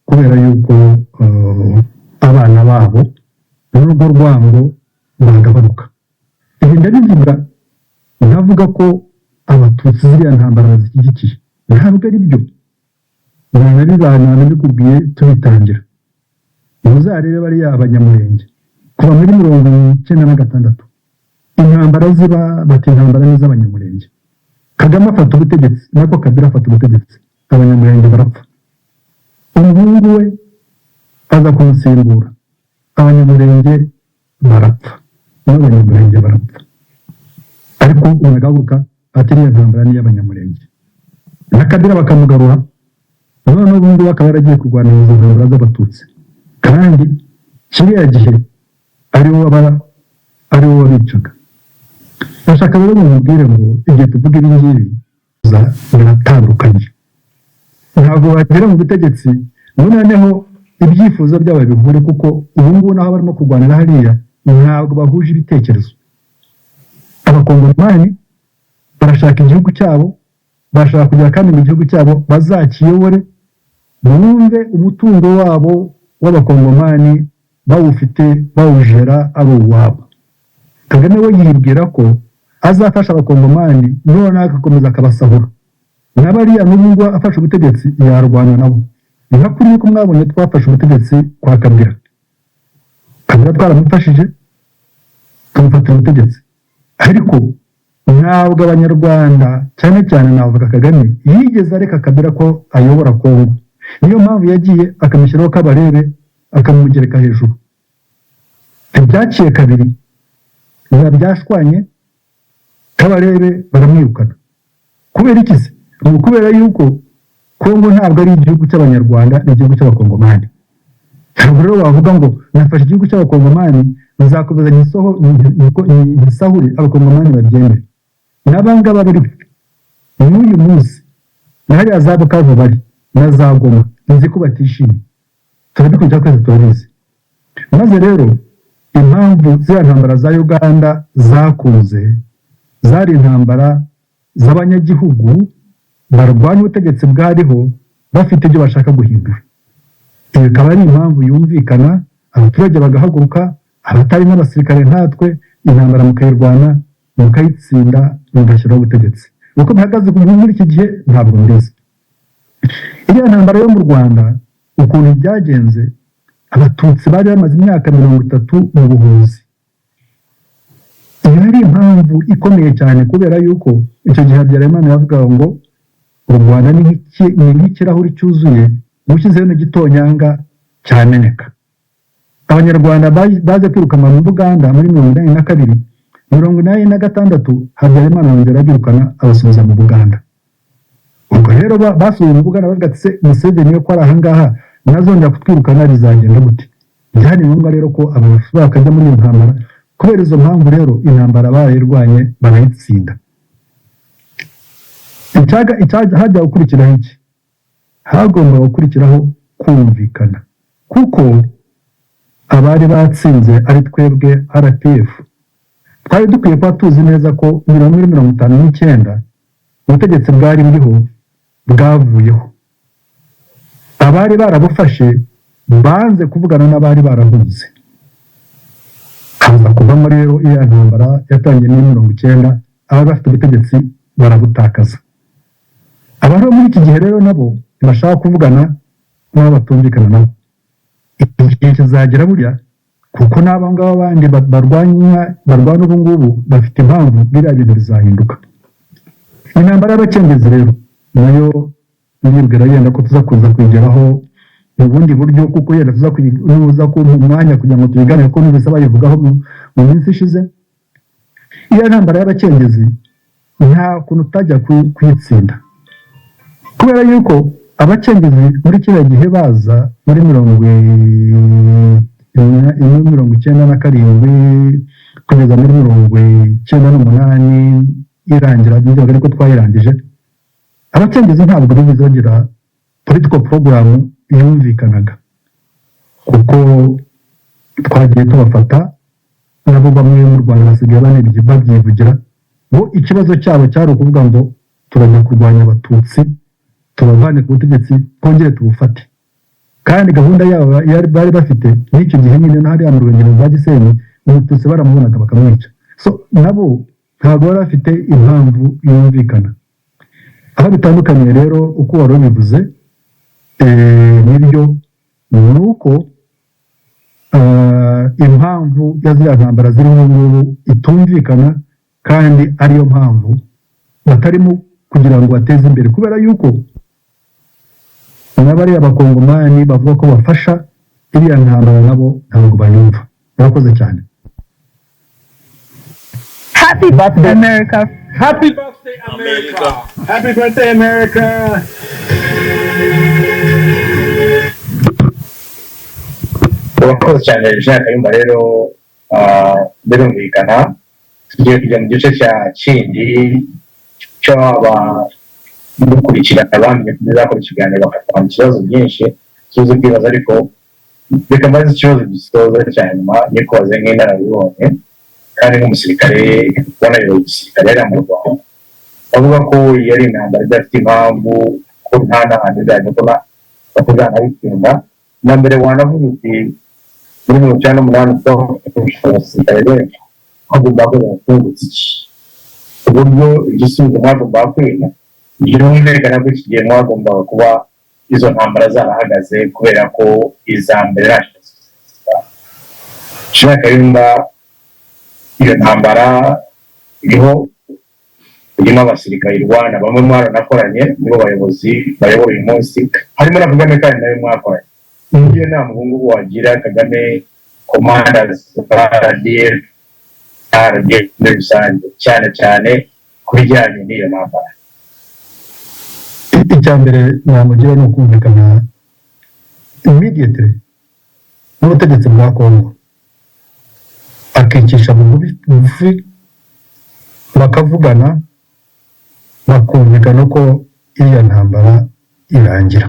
kubera yuko abana babo n'urwo rwango rwagabanuka. Ibi ndabivuga ntavuga ko Abatutsi ziriya ntambara bazishyigikiye, ntabwo ari byo. Nabibana nabikubwiye tubitangira. Muzarebe bariya Abanyamurenge kuva muri 96, intambara ziba, bati intambara ni iz'Abanyamurenge. Kagame afata ubutegetsi, nako Kabila afata ubutegetsi, Abanyamurenge barapfa. Umuhungu we aza kumusimbura, Abanyamurenge barapfa, n'Abanyamurenge barapfa, ariko umuntu agahaguruka ati iriya ntambara ni iy'Abanyamurenge, na Kabila bakamugarura. Noneho ubu ngubu akaba yaragiye kurwana izo ntambara z'Abatutsi, kandi kiriya gihe aribo wabicaga. Ndashaka rero mubwire ngo igihe tuvuga ibi ngibi biratandukanye, ntabwo bagera mu butegetsi ngo noneho ibyifuzo byabo bihure, kuko ubu ngubu naho barimo kurwanira hariya ntabwo bahuje ibitekerezo. Abakongomani barashaka igihugu cyabo, barashaka kugira kandi mu gihugu cyabo bazakiyobore, bumve umutungo wabo w'abakongomani bawufite bawujera ari uwabo. Kagame we yibwira ko azafasha abakongomani noneho agakomeza akabasahura, n'abariya n'ubu ngubu afashe ubutegetsi yarwana nabo. Ni nka kuri yuko mwabonye twafashe ubutegetsi kwa Kabila. Kabila twaramufashije tumufatira ubutegetsi, ariko ntabwo abanyarwanda cyane cyane navuga Kagame yigeze areka Kabila ko ayobora Kongo. Niyo mpamvu yagiye akamushyiraho Kabarebe akamugereka hejuru. Ntibyaciye kabiri biba byashwanye, Kabarebe baramwirukana. Kubera iki se? Ni ukubera yuko Kongo ntabwo ari igihugu cy'abanyarwanda, ni igihugu cy'abakongomani. Ntabwo rero wavuga ngo nafashe igihugu cy'abakongomani nzakomeza nyisahure abakongomani babyemere. N'abangaba bari n'uyu munsi na hariya za Bukavu bari na za Goma, nzi ko batishimye, turabikurikira twese turabizi. Maze rero impamvu ziriya ntambara za Uganda zakunze zari intambara z'abanyagihugu barwanya ubutegetsi bwariho bafite ibyo bashaka guhindura. Iyo ikaba ari impamvu yumvikana, abaturage bagahaguruka, abatari n'abasirikare nkatwe, intambara mukayirwana mukayitsinda mugashyiraho ubutegetsi. Uko bihagaze muri iki gihe ntabwo mbizi. Iriya ntambara yo mu Rwanda ukuntu byagenze, abatutsi bari bamaze imyaka 30 mu buhunzi. Iyo ari impamvu ikomeye cyane, kubera yuko icyo gihe Habyarimana yavugaga ngo u Rwanda ni nk'ikirahuri cyuzuye, ushyizeho n'igitonyanga cyameneka. Abanyarwanda baje kwirukanwa mu Buganda muri 82, 86 Habyarimana yongera abirukana abasubiza mu Buganda. Ubwo rero basubiye mu Buganda bavuga ati se Museveni yo ko ari ahangaha nazongera kutwirukana bizagenda gute? Byari ngombwa rero ko abantu bakajya muri iyo ntambara. Kubera izo mpamvu rero intambara barayirwanye barayitsinda. Hajya gukurikiraho iki? Hagomba gukurikiraho kumvikana, kuko abari batsinze ari twebwe RPF twari dukwiye kuba tuzi neza ko muri 59 ubutegetsi bwari buriho bwavuyeho. Abari barabufashe banze kuvugana n'abari barahunze, haza kuvamo rero iriya ntambara yatangiye muri 90, abari bafite ubutegetsi barabutakaza. Abari muri iki gihe rero nabo ntibashaka kuvugana n'abo batumvikana nabo. Igihe kizagera burya, kuko n'abo ngabo bandi barwana ubu ngubu bafite impamvu, biriya bintu bizahinduka. Intambara y'abacengezi rero nayo nibwira yenda ko tuza kuza kuyigeraho mu bundi buryo, kuko yenda tuza kumpa umwanya kugira ngo tuyiganire, kuko numvise bayivugaho mu minsi ishize. Iyo ntambara y'abacengezi nta kuntu utajya kuyitsinda, kubera yuko abacengezi muri kiriya gihe baza muri 97 kugeza muri 98 irangira, ariko twayirangije. Abacengezi ntabwo bigeze bagira political program yumvikanaga, kuko twagiye tubafata nabo bamwe mu Rwanda basigaye babyivugira ngo ikibazo cyabo cyari ukuvuga ngo turajya kurwanya abatutsi tubavane ku butegetsi twongere tubufate. Kandi gahunda yabo bari bafite n'icyo gihe nyine n'ahariya mu Ruhengeri za Gisenyi umututsi baramubonaga bakamwica. So nabo ntabwo bari bafite impamvu yumvikana. Aho bitandukaniye rero uko wari ubivuze nibyo, ni uko impamvu ya ziriya ntambara ziri ubu ngubu itumvikana, kandi ariyo mpamvu batarimo kugira ngo bateze imbere, kubera yuko n'abariya bakongomani bavuga ko bafasha iriya ntambara nabo ntabwo bayumva. Murakoze cyane. Happy birthday, America. Happy birthday, America. Happy birthday, America. Urakoze cyane Jean Kayumba. Rero birumvikana Tugiye kujya mu gice cya kindi cy'abadukurikira bamenye ko ikiganiro, bakatwandika ibibazo byinshi tuzi kwibaza, ariko reka mbaze ikibazo gisoza cya nyuma, nikubaze nk'inararibonye kandi nk'umusirikare wanayoboye igisirikare yari mu Rwanda. Bavuga ko iyi ari intambara idafite impamvu, ko nta n'ahantu izajya, ko batazanabitsinda. Na mbere wanavuga uti muri 98 twafashe abasirikare benshi, hagomba kuba iki ku buryo igisubizo mwagombaga kwiga byumvikana ko iki gihe mwagombaga kuba izo ntambara zarahagaze, kubera ko iza mbere Jean Kayumba, iyo ntambara iriho, irimo abasirikare irwana, bamwe mwaranakoranye, nibo bayobozi bayobora uyu munsi, harimo na Kagame kandi nawe mwakoranye. Niyo nama ubu ngubu wagira Kagame, commanders ba RDF, RDF muri rusange, cyane cyane ku bijyanye n'iyo ntambara? Icya mbere namugira ni ukumvikana immediately n'ubutegetsi bwa Kongo, akicisha bugufi, bakavugana, bakumvikana ko iriya ntambara irangira.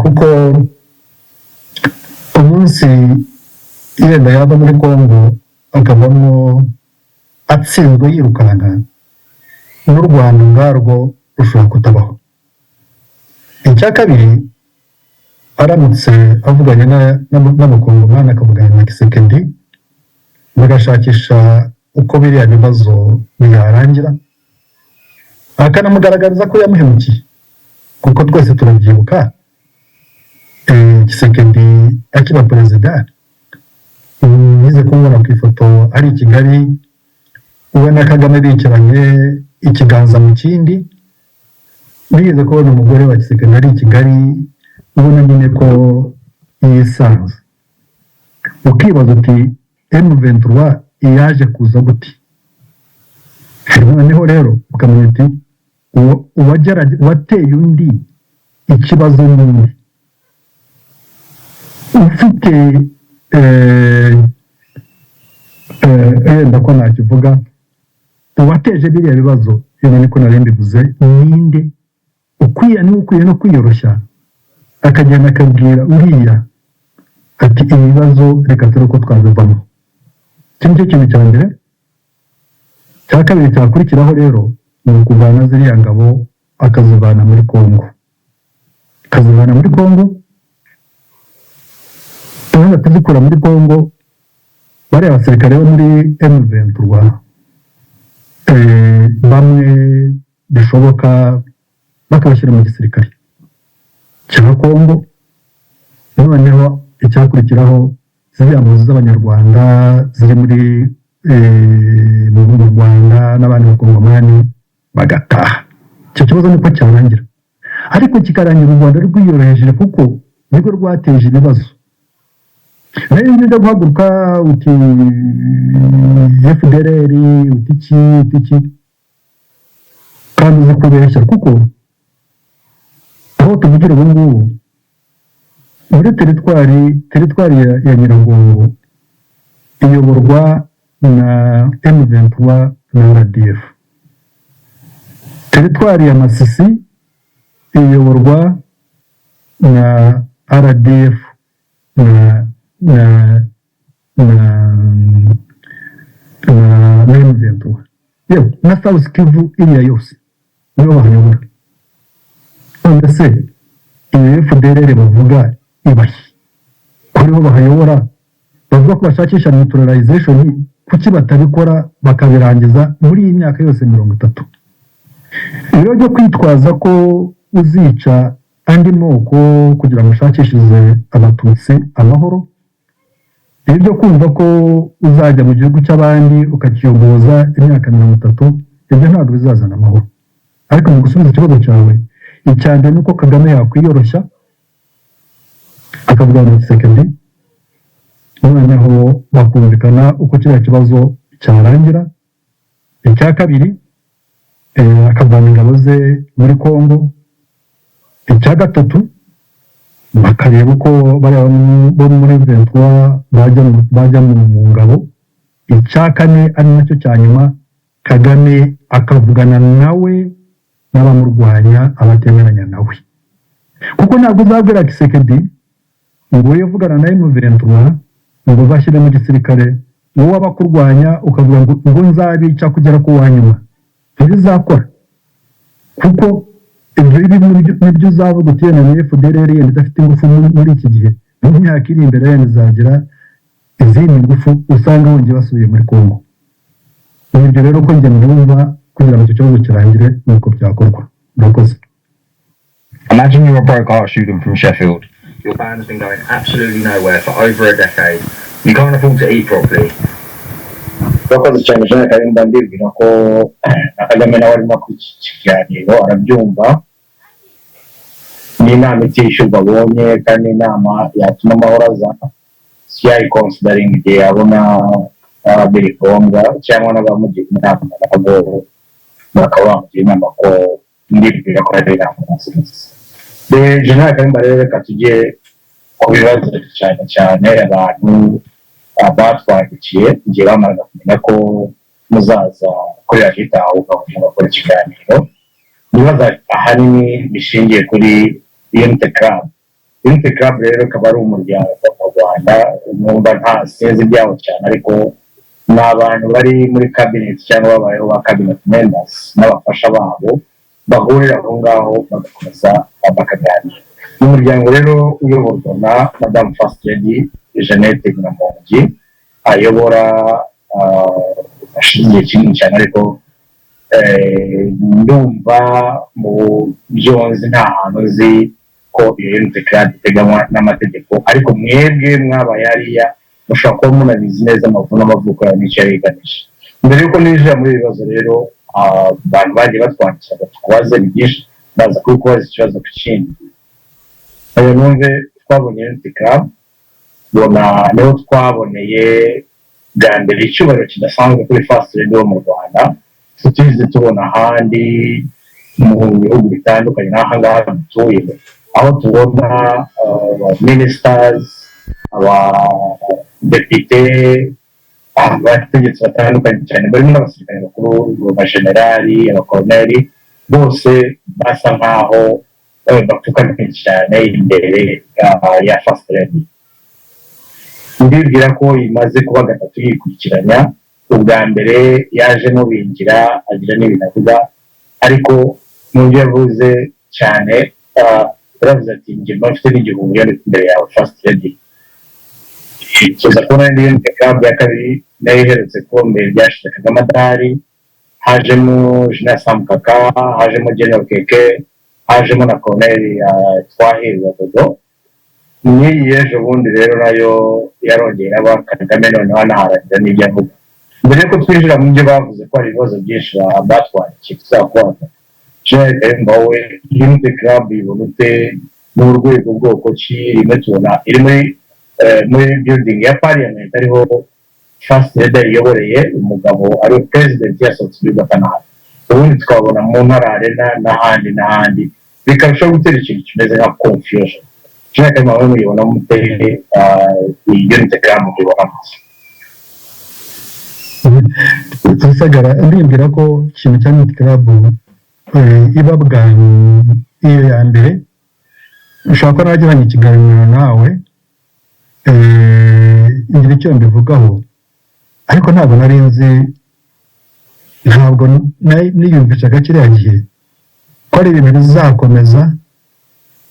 Kuko umunsi yenda yava muri Kongo akavamo atsinzwe yirukanka, n'u Rwanda ubwarwo rushobora kutabaho. Icya kabiri, aramutse avuganye n'Abakongomani, akavugana na Tshisekedi, bagashakisha uko biriya bibazo byarangira, akanamugaragariza ko yamuhemukiye, kuko twese turabyibuka, Tshisekedi akiba perezida, nize kumubona ku ifoto ari i Kigali, ubona Kagame bicaranye ikiganza mu kindi. Nigeze kubona umugore wa Tshisekedi ari i Kigali, ubona nyine ko yisanze, ukibaza uti M23 yaje kuza gute? Noneho rero ukamenya uti uwateye undi ikibazo n'undi ufite wenda ko nakivuga, uwateje biriya bibazo, yenda niko nari mbivuze, ninde ukwiye? Niwe ukwiye no kwiyoroshya, akagenda akabwira uriya ati: "Ibibazo reka turebe uko twabivamo." Iki nicyo kintu cya mbere. Cya kabiri cyakurikiraho rero ni ukuvana ziriya ngabo, akazivana muri Kongo, akazivana muri Kongo. Ubundi akazikura muri Kongo, bariya basirikare bo muri M23, bamwe bishoboka bakabashyira mu gisirikare cya Kongo. Noneho icyakurikiraho, ziriya mpunzi z'Abanyarwanda ziri muri mu Rwanda n'abandi Bakongomani bagataha. Icyo kibazo niko cyarangira, ariko kikarangira u Rwanda rwiyoroheje, kuko nirwo rwateje ibibazo. Nayo ibyo byo guhaguruka uti FDLR, uti iki, uti iki, kandi uzi kubeshya, kuko aho tuvugira ubu ngubu muri teritwari ya Nyiragongo iyoborwa na M23 na RDF, teritwari ya Masisi iyoborwa na RDF na M23, yewe na South Kivu iriya yose nibo bahayobora. None se iyo FDLR bavuga ibahe kuri bo bahayobora? Bavuga ko bashakisha neutralization, kuki batabikora bakabirangiza muri iyi myaka yose 30? Ibiro byo kwitwaza ko uzica andi moko kugira ngo ushakishirize Abatutsi amahoro, ibi byo kumva ko uzajya mu gihugu cy'abandi ukakiyogoza imyaka 30, ibyo ntabwo bizazana amahoro. Ariko mu gusubiza ikibazo cyawe, icya mbere ni uko Kagame yakwiyoroshya akavugana na Tshisekedi, noneho bakumvikana uko kiriya kibazo cyarangira. Icya kabiri, akavana ingabo ze muri Kongo. Icya gatatu, bakareba uko bariya bo muri 23 bajya mu ngabo. Icya kane, ari nacyo cya nyuma, Kagame akavugana nawe n'abamurwanya, abatemeranya nawe, kuko ntabwo uzabwira Tshisekedi ngo ujye uvugana na M23, ngo bashyire mu gisirikare, wowe abakurwanya ukavuga ngo nzabica kugera ku wa nyuma. Ntibizakora, kuko ibyo nibyo uzavuga uti yenda ni FDLR yenda idafite ingufu muri iki gihe, mu myaka iri imbere yenda izagira izindi ngufu, usanga bongeye basubiye muri Congo. Ibyo rero ko njye mbyumva, kugira ngo icyo kibazo kirangire ni uko byakorwa. Murakoze. Imagine you're a broke art student from Sheffield. Your band's been going absolutely nowhere for over a decade. You can't afford to eat properly. Urakoze cyane, Jean Kayumba. Ndibwira ko na Kagame nawe arimo kuri iki kiganiro arabyumva. Ni inama itishyurwa abonye, kandi inama yatuma amahoro aza, si yayiconsideringa igihe yabona biri ngombwa, cyangwa n'abamugira inama nabo bakaba bamugira inama, ko ndibwira ko ari inama nziza. Jenerali Kayumba rero, reka tujye ku bibazo cyane cyane abantu batwandikiye igihe bamaraga kumenya ko muzaza kuri Radiyo Itahuka mugakora ikiganiro. Ibibazo ahanini bishingiye kuri Unity Club. Unity Club rero ikaba ari umuryango mu Rwanda, numva nta sinzi ibyawo cyane, ariko ni abantu bari muri cabinet cyangwa babayeho ba cabinet members n'abafasha babo, bahurira aho ngaho bagakomeza bakaganira. Ni umuryango rero uyoborwa na Madamu First Lady Jeannette Nyiramongi, ayobora hashize igihe kinini cyane, ariko ndumva mu byo nzi nta hantu nzi ko iyo Unity Club iteganywa n'amategeko, ariko mwebwe mwabaye hariya mushobora kuba munabizi neza amavu n'amavuko yawe n'icyo yari igamije. Mbere y'uko ninjira muri ibi bibazo rero, abantu bagiye batwandikira ngo tukubaze ni byinshi, baza kubikubaza ikibazo ku kindi. Ayo numve twabonye Unity Club, tubona niho twaboneye bwa mbere icyubahiro kidasanzwe kuri First Lady wo mu Rwanda, tutize tubona ahandi mu bihugu bitandukanye n'aha ngaha dutuye, aho tubona ministers, abadepite, abategetsi batandukanye cyane, barimo n'abasirikare bakuru, abajenerali, abakoloneli, bose basa nkaho bapfukamye cyane imbere ya First Lady. Ndibwira ko imaze kuba gatatu yikurikiranya. Ubwa mbere yajemo bingira agira n'ibintu avuga, ariko mu byo yavuze cyane yaravuze ati: "Njye mba mfite n'igihumbi iyo ndi imbere yawe, First Lady." Tuza kubona indi Unity Club ya kabiri nayo iherutse kuba mbere byashize Kagame adahari, hajemo Jean Sam Kaka, hajemo General Keke, hajemo na Colonel Twahirwa Dodo. N'iyi y'ejo bundi rero nayo yarongeye iraba, Kagame noneho anaharanira n'ibyo avuga. Mbere yuko twinjira mu byo bavuze, ko hari ibibazo byinshi batwandikiye tuzakubaza, Jenerali Kayumba, wowe Unity Club ibona ute? Ni urwego bwoko ki? Rimwe tubona iri muri building ya parliament, ariho First Lady iyoboreye, umugabo ari president yasohotse muri Gakanada, ubundi tukabona mu ntara arena n'ahandi n'ahandi, bikarushaho gutera ikintu kimeze nka confusion. Jenerali Kayumba, wowe muyibona mute iyi Unity Club, muyibona mute? Rusagara, ndibwira ko ikintu cya Unity Club iba bwa iyo ya mbere, ushobora kuba naragiranye ikiganiro nawe, ngira icyo mbivugaho, ariko ntabwo nari nzi, ntabwo niyumvishaga kiriya gihe ko ari ibintu bizakomeza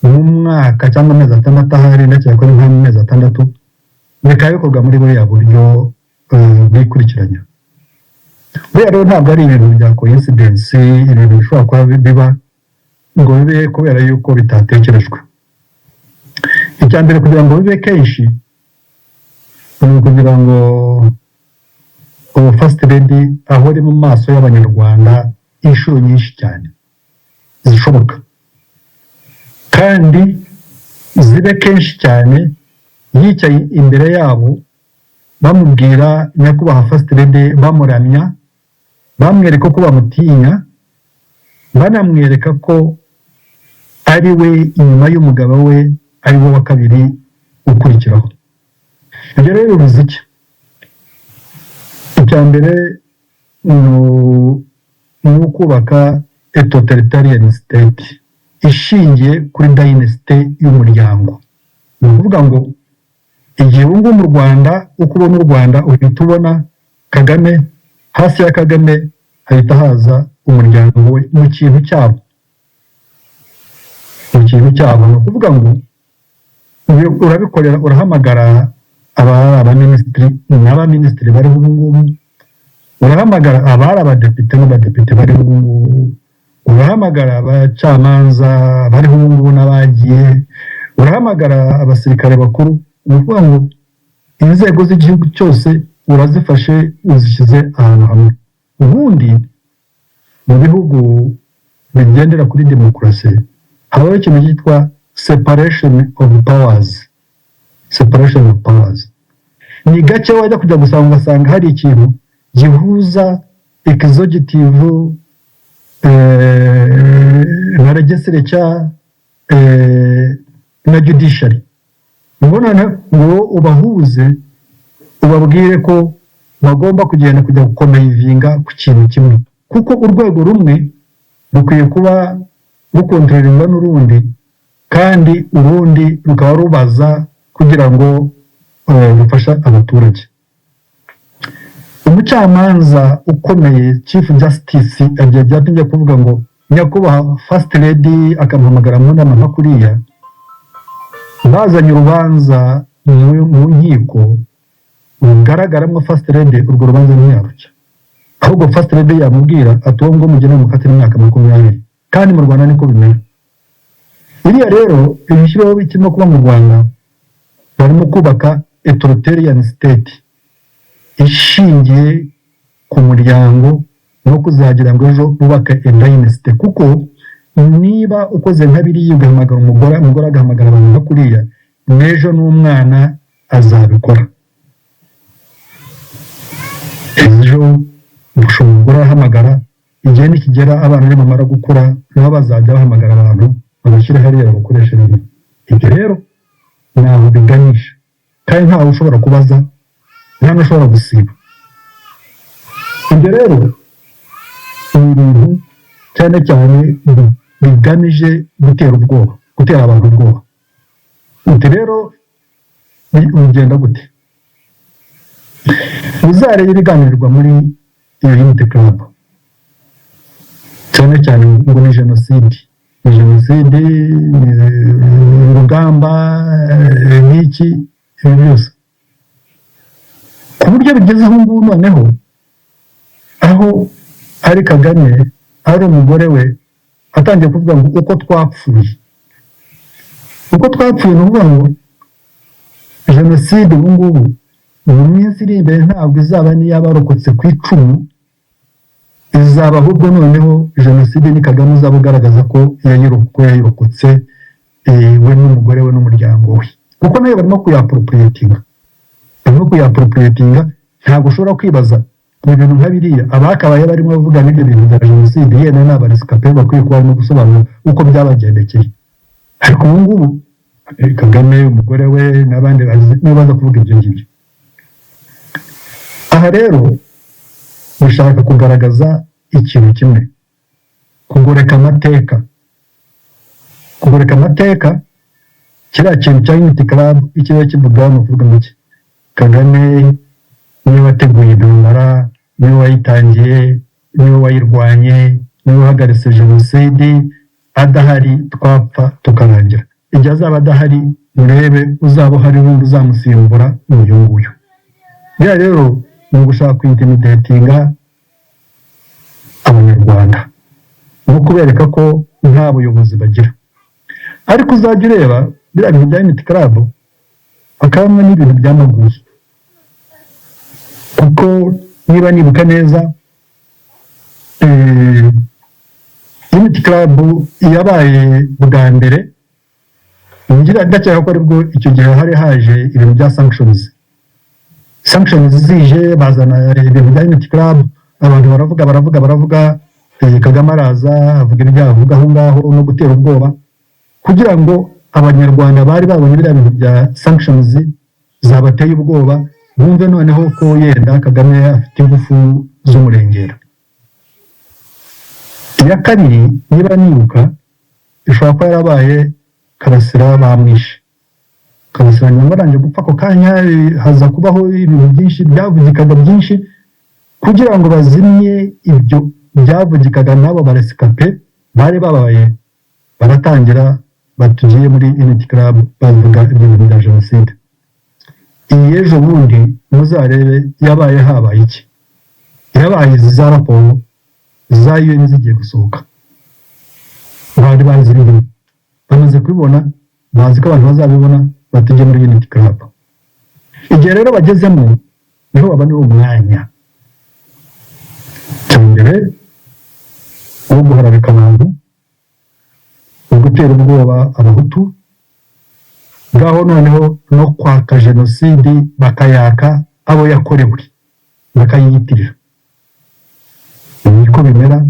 mu mwaka cyangwa amezi 6, ahari ndakeka ko ari nk'amezi 6, bikaba bikorwa muri buriya buryo bwikurikiranya. Buriya rero ntabwo ari ibintu bya coincidence, ibintu bishobora kuba biba ngo bibe kubera yuko bitatekerejwe. Icya mbere, kugira ngo bibe kenshi, ni ukugira ngo ubu First Lady ahore mu maso y'Abanyarwanda inshuro nyinshi cyane zishoboka, kandi zibe kenshi cyane yicaye imbere yabo, bamubwira "Nyakubahwa First Lady", bamuramya, bamwereka ko bamutinya, banamwereka ko ari we inyuma y'umugabo we, ari we wa kabiri ukurikiraho. Ibyo rero bivuze iki? Icya mbere ni ukubaka a totalitarian state ishingiye kuri dynasty y'umuryango. Ni ukuvuga ngo igihe ubu ngubu mu Rwanda, uko ubona u Rwanda, uhita ubona Kagame, hasi ya Kagame hahita haza umuryango we mu kintu cyabo, mu kintu cyabo. Ni ukuvuga ngo urabikorera, urahamagara abaminisitiri n'abaminisitiri bariho ubu ngubu, urahamagara abari abadepite n'abadepite bariho ubu ngubu, urahamagara abacamanza bariho ubu ngubu n'abagiye, urahamagara abasirikare bakuru. Ni ukuvuga ngo inzego z'igihugu cyose urazifashe, uzishyize ahantu hamwe. Ubundi mu bihugu bigendera kuri demokarasi habaho ikintu cyitwa separation of powers. Separation of powers ni gake wajya kujya gusanga, ugasanga hari ikintu gihuza executive na legislature na judiciary, ngo noneho ngo ubahuze, ubabwire ko bagomba kugenda kujya guconverginga ku kintu kimwe, kuko urwego rumwe rukwiye kuba rucontrolingwa n'urundi, kandi urundi rukaba rubaza kugira ngo rufashe abaturage. Umucamanza ukomeye, Chief Justice, agiye byatinze kuvuga ngo "Nyakubahwa First Lady", akamuhamagara mu nama nka kuriya, bazanye urubanza mu nkiko rugaragaramo First Lady, urwo rubanza ntiyaruca. Ahubwo First Lady yamubwira ati: "Uwo ngo mugende mukatire imyaka 20." Kandi mu Rwanda niko bimera. Iriya rero ibishyiraho kirimo kuba mu Rwanda, barimo kubaka authoritarian state ishingiye ku muryango, no kuzagira ngo ejo bubake dynasty. Kuko niba ukoze nka biriya, ugahamagara umugore, umugore agahamagara abantu nka kuriya, n'ejo n'umwana azabikora. Ejo ushobora umugore arahamagara, igihe nikigera abana nibamara gukura, nabo bazajya bahamagara abantu, babashyire hariya babakoreshe biriya. Ibyo rero ntaho biganisha, kandi ntawe ushobora kubaza, nta n'ushobora gusiba. Ibyo rero ni ibintu cyane cyane bigamije gutera ubwoba, gutera abantu ubwoba. Uti rero bigenda gute? Uzarebe ibiganirwa muri iyo Unity Club, cyane cyane ngo ni jenoside, ni jenoside, ni urugamba, n'iki, ibi byose, ku buryo bigeze aho ngubu noneho aho ari Kagame, ari umugore we, atangiye kuvuga ngo uko twapfuye, uko twapfuye. Ni ukuvuga ngo jenoside ubu ngubu mu minsi iri imbere ntabwo izaba n'iy'abarokotse ku icumu, izaba ahubwo noneho jenoside ni Kagame uzaba ugaragaza ko yayirokotse, we n'umugore we n'umuryango we, kuko nayo barimo kuyaappropriatinga, barimo kuyaappropriatinga. Ntabwo ushobora kwibaza mu bintu nka biriya, abakabaye barimo bavuga n'ibyo bintu bya jenoside yenda ni abarescapés, bakwiye kuba barimo gusobanura uko byabagendekeye. Ariko ubu ngubu Kagame, umugore we n'abandi nibo baza kuvuga ibyo ngibyo. Aha rero bishaka kugaragaza ikintu kimwe: kugoreka amateka, kugoreka amateka. Kiriya kintu cya Unity Club ikiba kivuga ni ukuvuga ngo iki? Kagame niwe wateguye intambara, niwe wayitangiye, niwe wayirwanye, niwe wahagaritse jenoside. Adahari twapfa tukarangira. Igihe azaba adahari, murebe uzaba uhari wundi uzamusimbura ni uyu nguyu. Biriya rero ni ugushaka kwintimidatinga Abanyarwanda no kubereka ko nta buyobozi bagira. Ariko uzajya ureba biriya bintu bya Unity Club, hakabamo n'ibintu byamaguye, kuko niba nibuka neza, Unity Club yabaye bwa mbere, ngira ndakeka ko aribwo icyo gihe hari haje ibintu bya sanctions. Sanctions zije, bazana ibintu bya Unity Club, abantu baravuga, baravuga, baravuga. Kagame araza avuga ibyo avuga aho ngaho no gutera ubwoba, kugira ngo Abanyarwanda bari babonye biriya bintu bya sanctions zabateye ubwoba. Bumve noneho ko yenda Kagame afite ingufu z'umurengera. Iya kabiri, niba nibuka, ishobora kuba yarabaye Karasira bamwishe. Karasira nyuma arangije gupfa ako kanya, haza kubaho ibintu byinshi byavugikaga byinshi kugira ngo bazimye ibyo byavugikaga. N'abo ba rescapés bari babaye baratangira batugiye muri Unity Club, bavuga ibyo bintu bya jenoside. Iyi ejo bundi muzarebe yabaye, habaye iki? Yabaye izi za raporo za UN zigiye gusohoka. Bari bazi ibirimo, bamaze kubibona, bazi ko abantu bazabibona, batujye muri Unity Club. Igihe rero bagezemo niho babonera umwanya cya mbere wo guharabika abantu, wo gutera ubwoba Abahutu ngaho, noneho no kwaka jenoside, bakayaka abo yakorewe, bakayiyitirira. Niko bimera,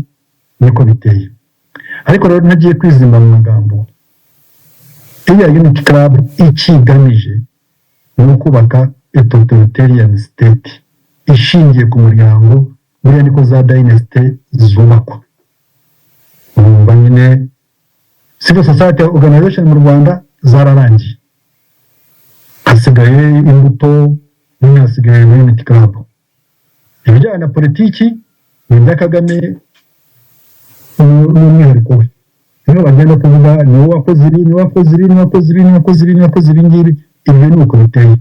niko biteye. Ariko rero ntagiye kwizimba mu magambo, iriya Unity Club icyo igamije ni ukubaka totalitarian state ishingiye ku muryango. Buriya niko za dynasty zubakwa. Urumva nyine civil society organization mu Rwanda zararangiye, hasigaye Imbuto nyine, hasigaye Unity Club. Ibijyanye na politiki ni ibya Kagame n'umwihariko we. Niyo bagenda kuvuga niwe wakoze ibi, niwe wakoze ibi, niwe wakoze ibi, niwe wakoze ibi, niwe wakoze ibi ngibi. Ibyo ni uko biteye.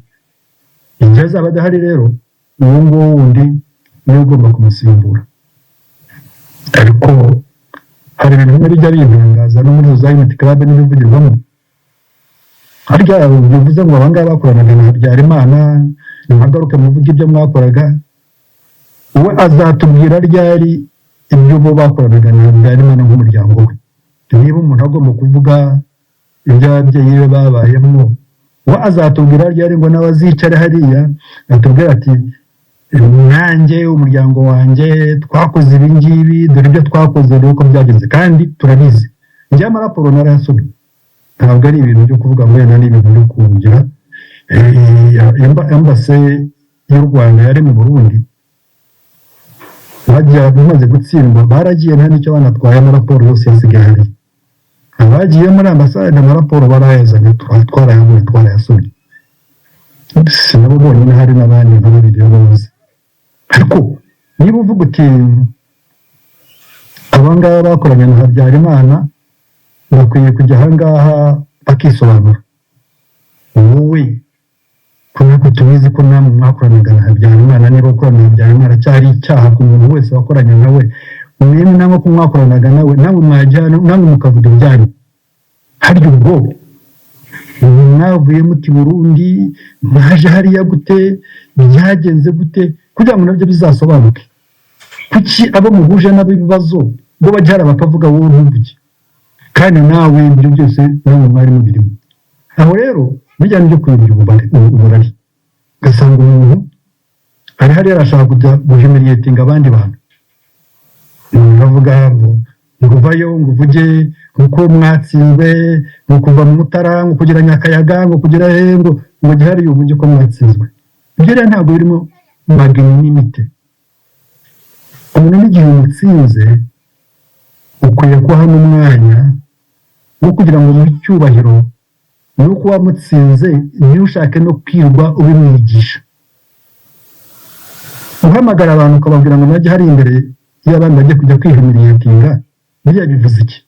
Igihe azaba adahari rero, uwo nguwo wundi niwe ugomba kumusimbura. Ariko hari ibintu bimwe bijya bintangaza no muri za Unity Club n'ibivugirwamo harya. Bivuze ngo abangaba bakoranaga na Habyarimana, nimuhagaruke muvuge ibyo mwakoraga. We azatubwira ryari ibyo bo bakoranaga na Habyarimana nk'umuryango we? Niba umuntu agomba kuvuga ibyo ababyeyi be babayemo, we azatubwira ryari ngo nawe azicare hariya atubwire ati: "Nanjye umuryango wanjye twakoze ibi ngibi, dore ibyo twakoze, dore uko byagenze"? Kandi turabizi. Njye amaraporo narayasomye, ntabwo ari ibintu byo kuvuga ngo wenda ni ibintu byo kungira. Embassy y'u Rwanda yari mu Burundi, bajya bamaze gutsindwa baragiye, nta n'icyo banatwaye, amaraporo yose yasigaye hariya. Abagiye muri ambasade amaraporo barayazanye, twarayabonye, twarayasomye. Si nabo bonyine, hari n'abandi nka babiri babuze. Ariko niba uvuga uti abangaba bakoranye na Habyarimana bakwiye kujya ahangaha bakisobanura, wowe ko tubizi ko namwe mwakoranaga na Habyarimana, niba gukorana na Habyarimana cyari icyaha ku muntu wese wakoranye nawe, mwemwe namwe ko mwakoranaga nawe, namwe mwajyana, namwe mukavuga ibyanyu. Harya ubwo mwavuye muti Burundi, mwaje hariya gute, byagenze gute, kugira ngo nabyo bizasobanuke? Kuki abo muhuje nabo ibibazo bo bajya hariya bakavuga, wowe ntuvuge, kandi nawe ibyo byose namwe mwari mubirimo? Aho rero bijyanye byo kuyobya uburari, ugasanga umuntu ari hariya arashaka kujya guhumiliatinga abandi bantu. Umuntu aravuga ngo uvayo ngo uvuge uko mwatsinzwe, ngo kuva mu Mutara ngo kugera Nyakayaga, ngo kugera he, ngo gihariye uvuge ko mwatsinzwe. Ibyo rero ntabwo birimo magnanimité. Umuntu n'igihe umutsinze ukwiye kuha n'umwanya wo kugira ngo umuhe icyubahiro, ni uko wamutsinze, ntushake no kwirwa ubimwigisha, uhamagara abantu ukababwira ngo bajye hari imbere y'abandi, bajye kujya kwihumiliatinga. Biriya bivuze iki?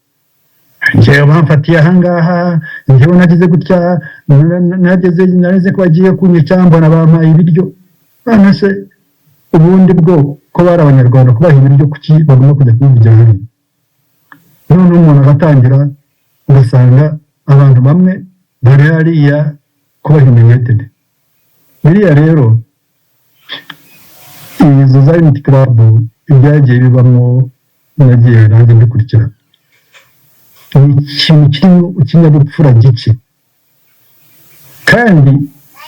Njyewe bamfatiye ahangaha, njyewe nagize gutya, nageze nareze ko bagiye kunyica, mbona bampaye ibiryo. None se ubundi bwo ko bari Abanyarwanda, kubaha ibiryo kuki bagomba kujya kubivugira hariya? None umuntu agatangira, ugasanga abantu bamwe bari hariya kuba humiliated. Biriya rero, izo za Unity Club, ibyagiye bibamo nagiye nanjye mbikurikira, ni ikintu kirimo ikinyabupfura gike, kandi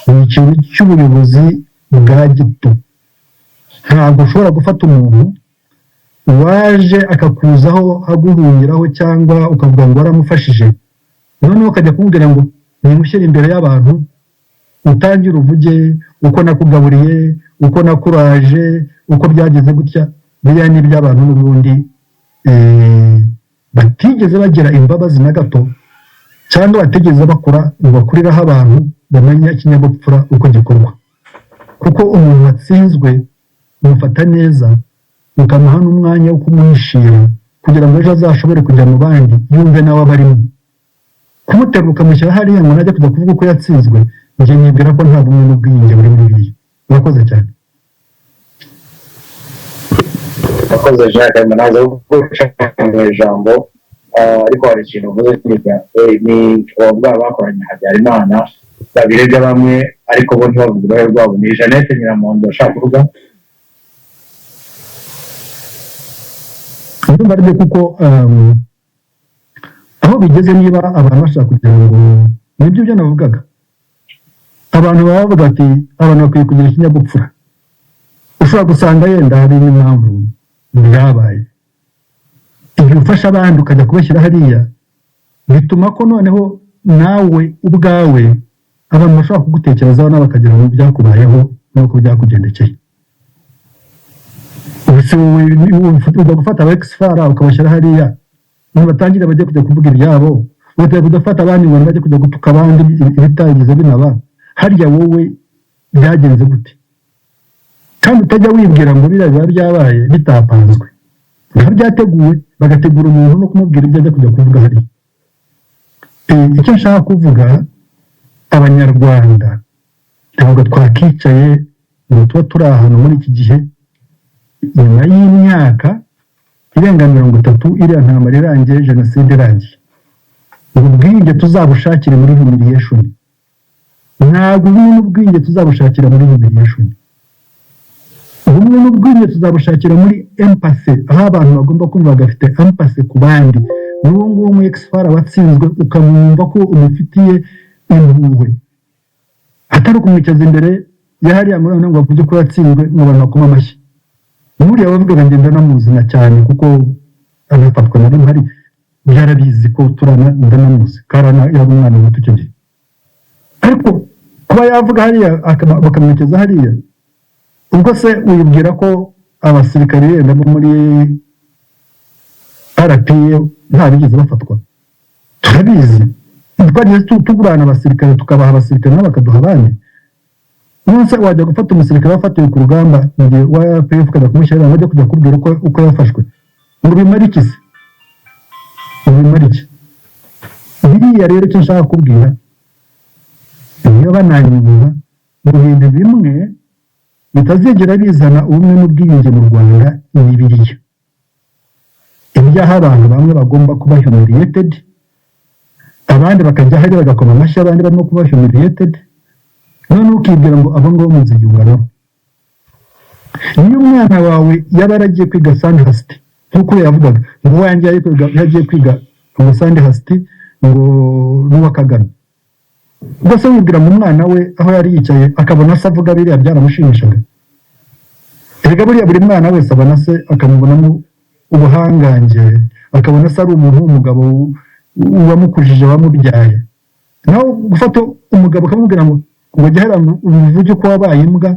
ni ikintu cy'ubuyobozi bwa gito. Ntabwo ushobora gufata umuntu waje akakuzaho aguhungiraho, cyangwa ukavuga ngo waramufashije, noneho ukajya kumubwira ngo nimushyire imbere y'abantu, utangire uvuge. Uko nakugaburiye, uko nakuraje, uko byageze gutya, biriya ni iby'abantu n'ubundi batigeze bagira imbabazi na gato, cyangwa batigeze bakura ngo bakuriraho abantu bamenya ikinyabupfura uko gikorwa. Kuko umuntu watsinzwe umufata neza, ukamuha n'umwanya wo kumwishira kugira ngo ejo azashobore kujya mu bandi, yumve nawe abarimo. Kumuterura ukamushyira hariya ngo najya kujya kuvuga uko yatsinzwe, njye nibwira ko nta bumwe n'ubwiyunge buri muri biriya. Urakoze cyane. Urakoze, Jacques. Naza guca mu ijambo, ariko hari ikintu uvuze cy'umuryango, ni bwa bakoranye Habyarimana babirega bamwe, ariko bo ntibavuge uruhare rwabo. Ni Jeannette Nyiramondo ashaka kuvuga. Ndumva aribyo, kuko aho bigeze, niba abantu bashaka kugira ngo nibyo byo navugaga, abantu baba bavuga ati abantu bakwiye kugira ikinyabupfura. Ushobora gusanga yenda hari n'impamvu byabaye. Igihe ufasha abandi ukajya kubashyira hariya, bituma ko noneho nawe ubwawe abantu bashobora kugutekerezaho, nawe bakagera mu byakubayeho n'uko byakugendekeye. Ubu wowe ujya gufata aba ex-FAR ukabashyira hariya ngo batangire bajye kujya kuvuga ibyabo, ugatangira kujya abandi ngo bajye kujya gutuka abandi ibitagize binaba harya, wowe byagenze gute? Kandi utajya wibwira ngo biriya biba byabaye bitapanzwe, biba byateguwe, bagategura umuntu no kumubwira ibyo ajya kujya kuvuga hariya. Icyo nshaka kuvuga, Abanyarwanda ntabwo twakicaye ngo tuba turi ahantu muri iki gihe, nyuma y'imyaka irenga 30 iriya ntambara irangiye, jenoside irangiye, ubu bwiyunge tuzabushakire muri humiliation. Ntabwo ubumwe n'ubwiyunge tuzabushakira muri humiliation. Ubumwe n'ubwiyunge tuzabushakira muri empathy, aho abantu bagomba kumva bagafite empathy ku bandi. N'uwo nguwo mu ex-FAR watsinzwe, ukamwumva ko umufitiye impuhwe, atari ukumwicaza imbere ya hariya muri ngo avuge ko yatsinzwe ngo abantu bakome amashyi. N'uriya wavugaga ngenda namuzina cyane, kuko anafatwa nari mpari, byarabizi ko turana, ndanamuzi karana, yaba umwana muto icyo gihe. Ariko kuba yavuga hariya bakamwicaza hariya, ubwo se wibwira ko abasirikari yenda bo muri RPA nta bigeze bafatwa? Turabizi, twagiye tugurana abasirikare, tukabaha abasirikare nabo bakaduha abandi. Nonese wajya gufata umusirikare wafatiwe ku rugamba mu gihe wa RPF, ukajya kumushyira ngo ajye kujya kubwira uko yafashwe, ngo bimare iki se? Ngo bimare iki biriya? Rero icyo nshaka kubwira, niyo bananyumva, mu bintu bimwe bitazigera bizana ubumwe n'ubwiyunge mu Rwanda ni biriya, ibyaha abantu bamwe bagomba kuba humiliated, abandi bakajya hariya bagakoma amashyi abandi barimo kuba humiliated, none ukibwira ngo abo ngabo muziyunga nabo. Niyo umwana wawe yaba yaragiye kwiga Sandhurst, nk'uko yavugaga ngo uwanjye yagiye kwiga ngo Sandhurst, ngo n'uwa Kagame, ubwo se wibwira ngo umwana we aho yari yicaye akabona se avuga biriya byaramushimishaga? Erega buriya buri mwana wese abona se akamubonamo ubuhangange, akabona se ari umuntu w'umugabo wamukujije, wamubyaye. Nawe gufata umugabo ukamubwira ngo jya hariya ngo uvuge uko wabaye imbwa,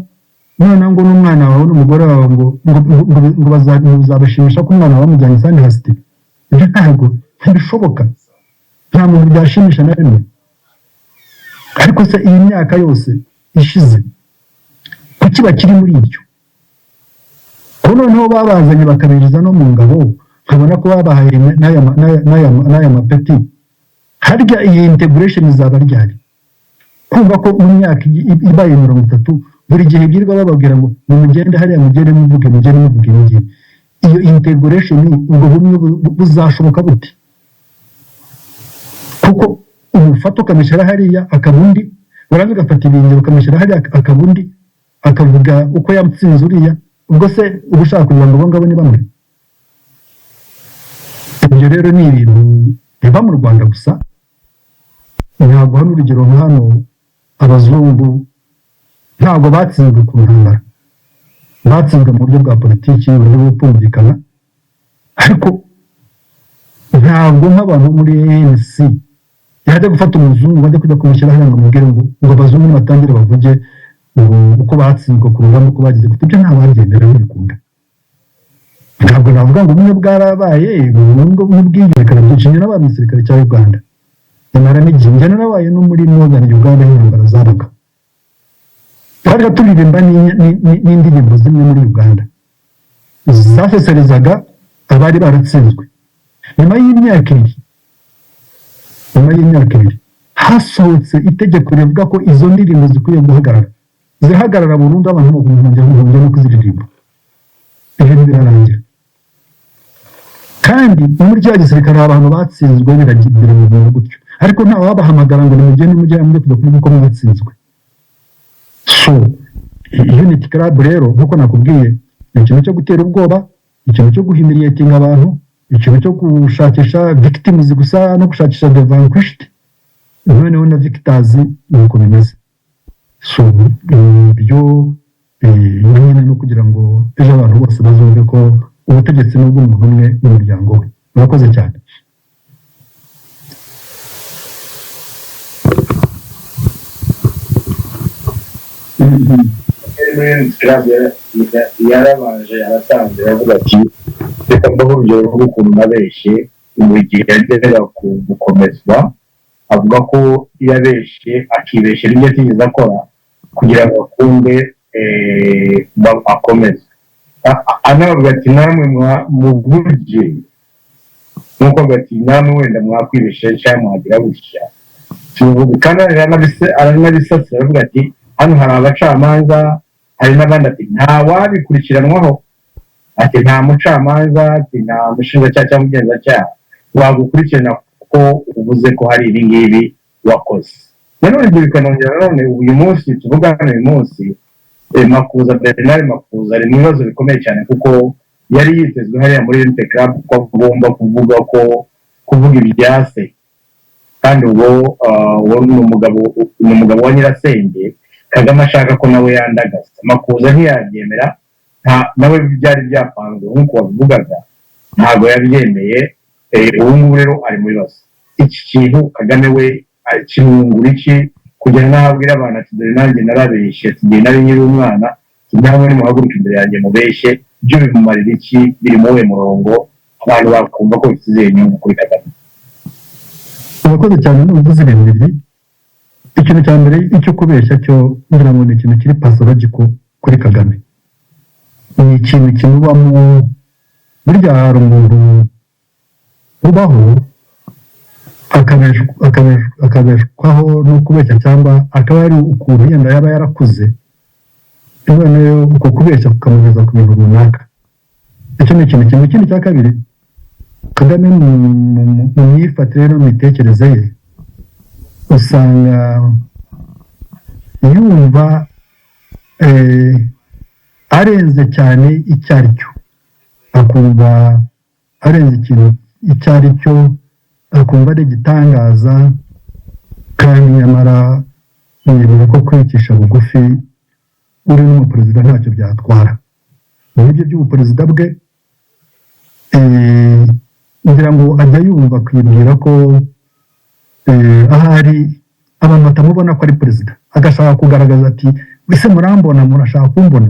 noneho ngo n'umwana wawe n'umugore wawe ngo bizabashimisha ko umwana wawe bamujyanye Sandhurst, ibyo ntabwo ntibishoboka, nta muntu byashimisha na rimwe. Ariko se iyi myaka yose ishize kuki bakiri muri ibyo? Ko noneho babazanye bakabinjiza no mu ngabo, nkabona ko babahaye n'aya mapeti, harya iyi integration izaba ryari? Kumva ko mu myaka ibaye 30 buri gihe birirwa bababwira ngo nimugende hariya, mugende muvuge, mugende muvuge ibi ngibi, iyo integration, ubwo bumwe buzashoboka bute? Kuko umufata ukamushyira hariya akaba undi, warangiza ugafata ibingira ukamushyira hariya akaba undi, akavuga uko yatsinze uriya, ubwo se uba ushaka kugira ngo abo ngabo ni bamwe? Ibyo rero ni ibintu biba mu Rwanda gusa. Ntabwo hano, urugero nka hano, abazungu ntabwo batsinzwe ku ntambara, batsinzwe mu buryo bwa politiki, uburyo bwo kumvikana. Ariko ntabwo nk'abantu muri ANC yajya gufata umuzungu bajya kujya kumushyira hariya ngo amubwire ngo abazungu nibatangire bavuge. Ngo uko batsinzwe ku rugamba, uko bagize gute, ibyo ntawabyemera, ntibikunda. Ntabwo navuga ngo ubumwe bwarabaye, n'ubwiyunge byinshi. Njye nabaye mu gisirikare cya Uganda, nyamara n'igihe njye narabaye no muri Northern Uganda aho intambara zabaga, twajya turirimba n'indirimbo zimwe muri Uganda zaseserezaga abari baratsinzwe. Nyuma y'imyaka 2 hasohotse itegeko rivuga ko izo ndirimbo zikwiye guhagarara, zihagarara burundu, abantu bakongera no kuziririmba, ibintu birarangira. Kandi muri cya gisirikare hari abantu batsinzwe, biragenda gutyo, ariko nta wabahamagara ngo nimugende mujye mujye kujya kuvuga uko mwatsinzwe. So Unity Club rero, nk'uko nakubwiye, ni ikintu cyo gutera ubwoba, ikintu cyo guhumiliatinga abantu, ikintu cyo gushakisha victims gusa no gushakisha the vanquished, noneho na victors ni uko bimeze. So ibyo nyine no kugira ngo ejo abantu bose bazumve ko ubutegetsi ni ubw'umuntu umwe n'umuryango we. Murakoze cyane. Muri Club yarabanje aratanze, aravuga ati: "Reka mbahe urugero rw'ukuntu nabeshye." Mu gihe yageraga ku gukomezwa, avuga ko yabeshye, akibeshyera ibyo atigeze akora kugira ngo akunde akomeze. Anavuga ati: "Namwe muvuge nk'uko," avuga ati: "Namwe wenda mwakwibeshya cyangwa mwagira gutya, tuvuge." Kandi aranabisasira, aravuga ati: "Hano hari abacamanza, hari n'abandi," ati: "Nta wabikurikiranwaho," ati: "Nta mucamanza," ati: "nta mushinjacyaha cyangwa umugenzacyaha wagukurikirana kuko uvuze ko hari ibi ngibi wakoze." Nanone ibyo bikanongera, nanone uyu munsi tuvugana, uyu munsi Makuza, Bernard Makuza, ari mu bibazo bikomeye cyane, kuko yari yitezwe hariya muri Unity Club ko agomba kuvuga ko kuvuga ibya se, kandi ubwo uwo ni umugabo wa nyirasenge Kagame ashaka ko nawe yandagaza. Makuza ntiyabyemera, nawe byari byapanzwe nk'uko wabivugaga, ntabwo yabyemeye. Ubu ngubu rero ari mu bibazo. Iki kintu Kagame we kimwungura iki, kugera n'aho abwira abantu ati: "Dore nanjye narabeshye," ati: "Ngiye nari nkiri umwana," "namwe nimuhaguruka imbere yanjye mubeshye." Byo bimumarira iki? Biri mu wuhe murongo? Abantu bakumva ko bifite izihe nyungu kuri Kagame? Urakoze cyane. N'uvuze ibintu bibiri. Ikintu cya mbere, icyo kubeshya cyo ngira ngo ni ikintu kiri pathological kuri Kagame, ni ikintu kimubamo. Burya hari umuntu ubaho akabeshwaho no kubeshya, cyangwa akaba ari ukuntu yenda yaba yarakuze, noneho uko kubeshya kukamugeza ku bintu runaka. Icyo ni ikintu kimwe. Ikindi cya kabiri, Kagame mu myifatire no mu mitekerereze ye, usanga yumva arenze cyane icyo ari cyo, akumva arenze ikintu icyo ari cyo, akumva ari igitangaza, kandi nyamara nibuka ko kwicisha bugufi uri n'umuperezida ntacyo byatwara. Muri ibyo by'ubuperezida bwe, ngira ngo ajya yumva kwibwira ko ahari abantu batamubona ko ari perezida, agashaka kugaragaza ati: "Ese murambona? Murashaka kumbona?"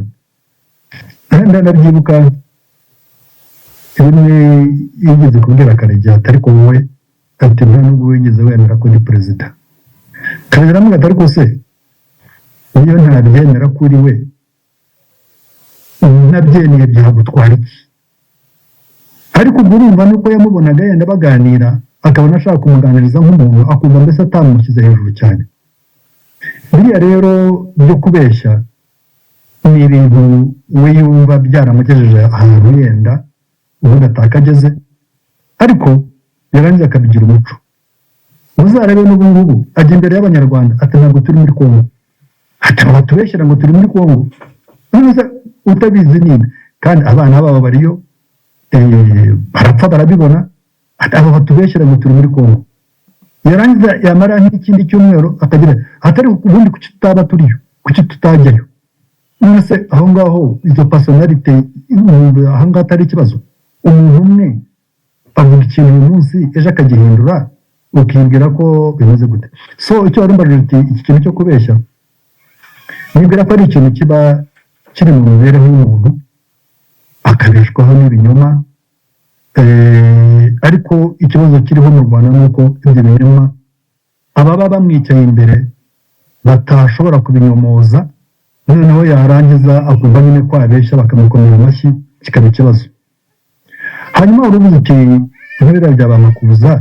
Ndabyibuka rimwe yigeze kubwira Karegeya ati: "Ariko wowe," ati, "nta nubwo wigeze wemera ko ndi perezida." Karegeya aramubwira ati: "Ariko se niyo ntabyemera kuri we, ntabyemeye byagutwara iki?" Ariko ubwo urumva nuko yamubonaga yenda baganira, akabona ashaka kumuganiriza nk'umuntu, akumva mbese atamushyize hejuru cyane. Biriya rero byo kubeshya ni ibintu we yumva byaramugejeje ahantu yenda ubundi atakageze, ariko yarangiza akabigira umuco. Muzarebe n'ubu ngubu ajya imbere y'Abanyarwanda ati: "Ntabwo turi muri Kongo," ati: "Batubeshyira ngo turi muri Kongo." None se utabizi ninde? Kandi abana babo bariyo, barapfa barabibona. Ati: "Aba batubeshyira ngo turi muri Kongo." Yarangiza yamara nk'ikindi cyumweru akagira atari ubundi: "Kuki tutaba turiyo? Kuki tutajyayo?" None se aho ngaho izo personnalité, aho ngaho atari ikibazo? Umuntu umwe avuga ikintu uyu munsi, ejo akagihindura, ukibwira ko bimeze gute? So icyo wari umbajije uti iki kintu cyo kubeshya, Nibwira ko ari ikintu kiba kiri mu mibereho y'umuntu, akabeshwaho n'ibinyoma. Ariko ikibazo kiriho mu Rwanda ni uko ibyo binyoma ababa bamwicaye imbere batashobora kubinyomoza, noneho yarangiza akumva nyine ko abeshya, bakamukomera amashyi, kikaba ikibazo. Hanyuma wari uvuze uti nk'ibiriya bya ba Makuza,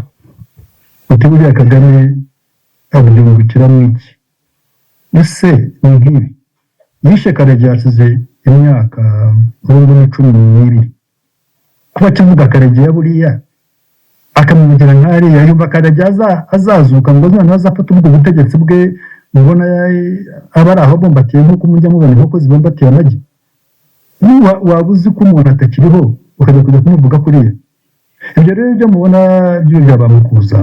uti buriya Kagame abyungukiramo iki? Ese ni nk'ibi yishe Karegeya hashize imyaka ubu ni 12, kuba akivuga Karegeya buriya akamugira nk'ariya, yumva Karegeya azazuka ngo noneho azafate ubwo butegetsi bwe, mubona aba ari aho abumbatiye nk'uko mujya mubona inkoko zibumbatiye amagi? Niba waba uzi ko umuntu atakiriho, ukajya kujya kumuvuga kuriya. Ibyo rero ibyo mubona byo bya ba Makuza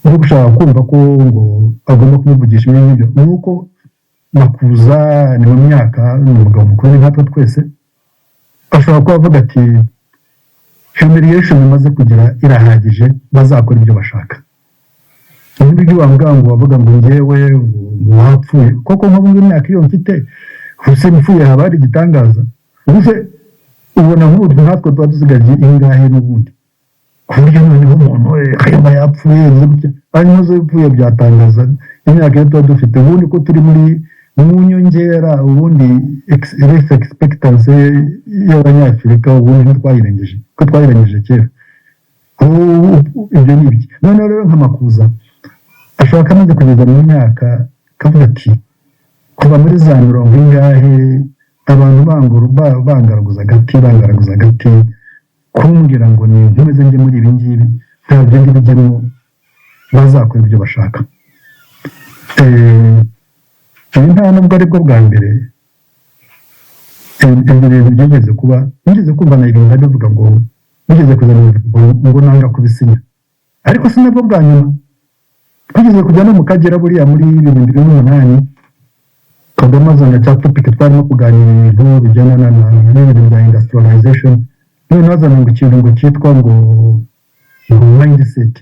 no gushaka kumva ko ngo agomba kumuvugisha ibyo ngibyo, ni uko Makuza ni mu myaka, ni umugabo mukuru, ni nkatwe twese, ashobora kuba avuga ati humiliation imaze kugira irahagije, bazakora ibyo bashaka. N'ibyo wambwira ngo wavuga ngo ngewe ngo wapfuye koko, nko mu myaka iyo mfite ubuse mpfuye haba hari igitangaza? Ubuse ubona nk'ubu nkatwe tuba dusigaje ingahe n'ubundi, ku buryo noneho umuntu we Kayumba yapfuye yagize gutya, hanyuma uze upfuye byatangaza imyaka iyo tuba dufite ubundi ko turi muri mu nyongera? Ubundi life expectancy y'Abanyafurika ubundi ntitwayirengeje, ko twayirengeje kera. Ubu ibyo ni ibiki? Noneho rero nka Makuza ashobora ko amaze kugeza mu myaka kavuga ati kuva muri za mirongo ingahe abantu bangaraguza agati, bangaraguza agati, kumbwira ngo ni nkomeze njye muri ibi ngibi, ntabyo ngibijyemo, bazakora ibyo bashaka. Ibi nta nubwo aribwo bwa mbere ibyo bintu byigeze kuba. Nigeze kumva na ibintu bivuga ngo bigeze kuzana ngo nanga kubisinya, ariko si nabwo bwa nyuma. Twigeze kujya no mu Kagera buriya muri 2008, Kagame azana cya topic twarimo kuganira ibintu bijyana n'ibintu bya industrialization, noneho azana ngo ikintu ngo cyitwa ngo mindset.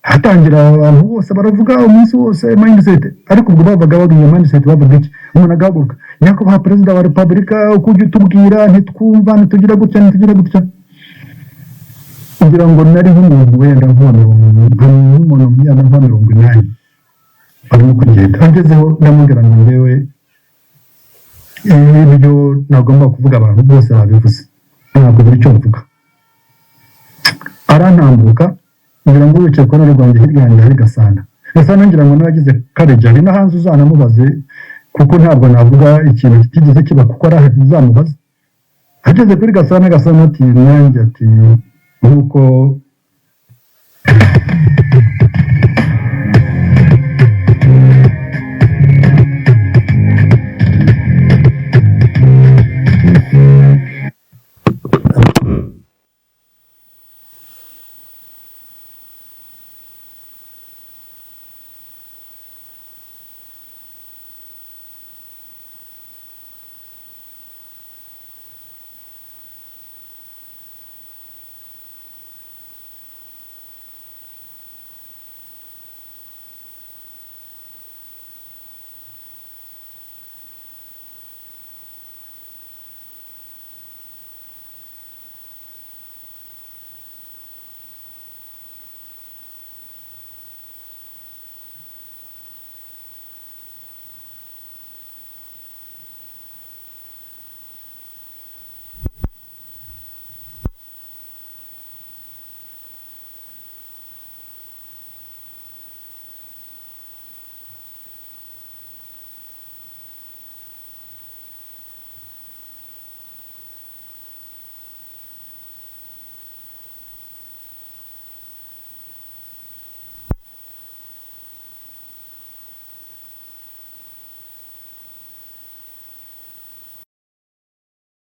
Hatangira abantu bose baravuga umunsi wose mindset, ariko ubwo bavuga bavuga iyo mindset bavuga iki? Umuntu agahaguruka: "Nyakubahwa Perezida wa Repubulika, uko ujya utubwira ntitwumva, ntitugira gutya, ntitugira gutya." Kugira ngo nari nk'umuntu wenda nk'uwa mirongo, nk'umuntu myaka nka 80 arimo kugenda, agezeho ndamubwira ngo njyewe ibyo nagomba kuvuga abantu bose babivuze, ntabwo buri icyo mvuga. Arantambuka, ngira ngo wicaye ku ruhande rwanjye, hirya yanjye hari Gasana. Gasana ngira ngo nawe agize karegeya, ari no hanze, uzanamubaze, kuko ntabwo navuga ikintu kitigeze kiba, kuko arahari, uzamubaze. Ageze kuri Gasana, Gasana ati nanjye ati nk'uko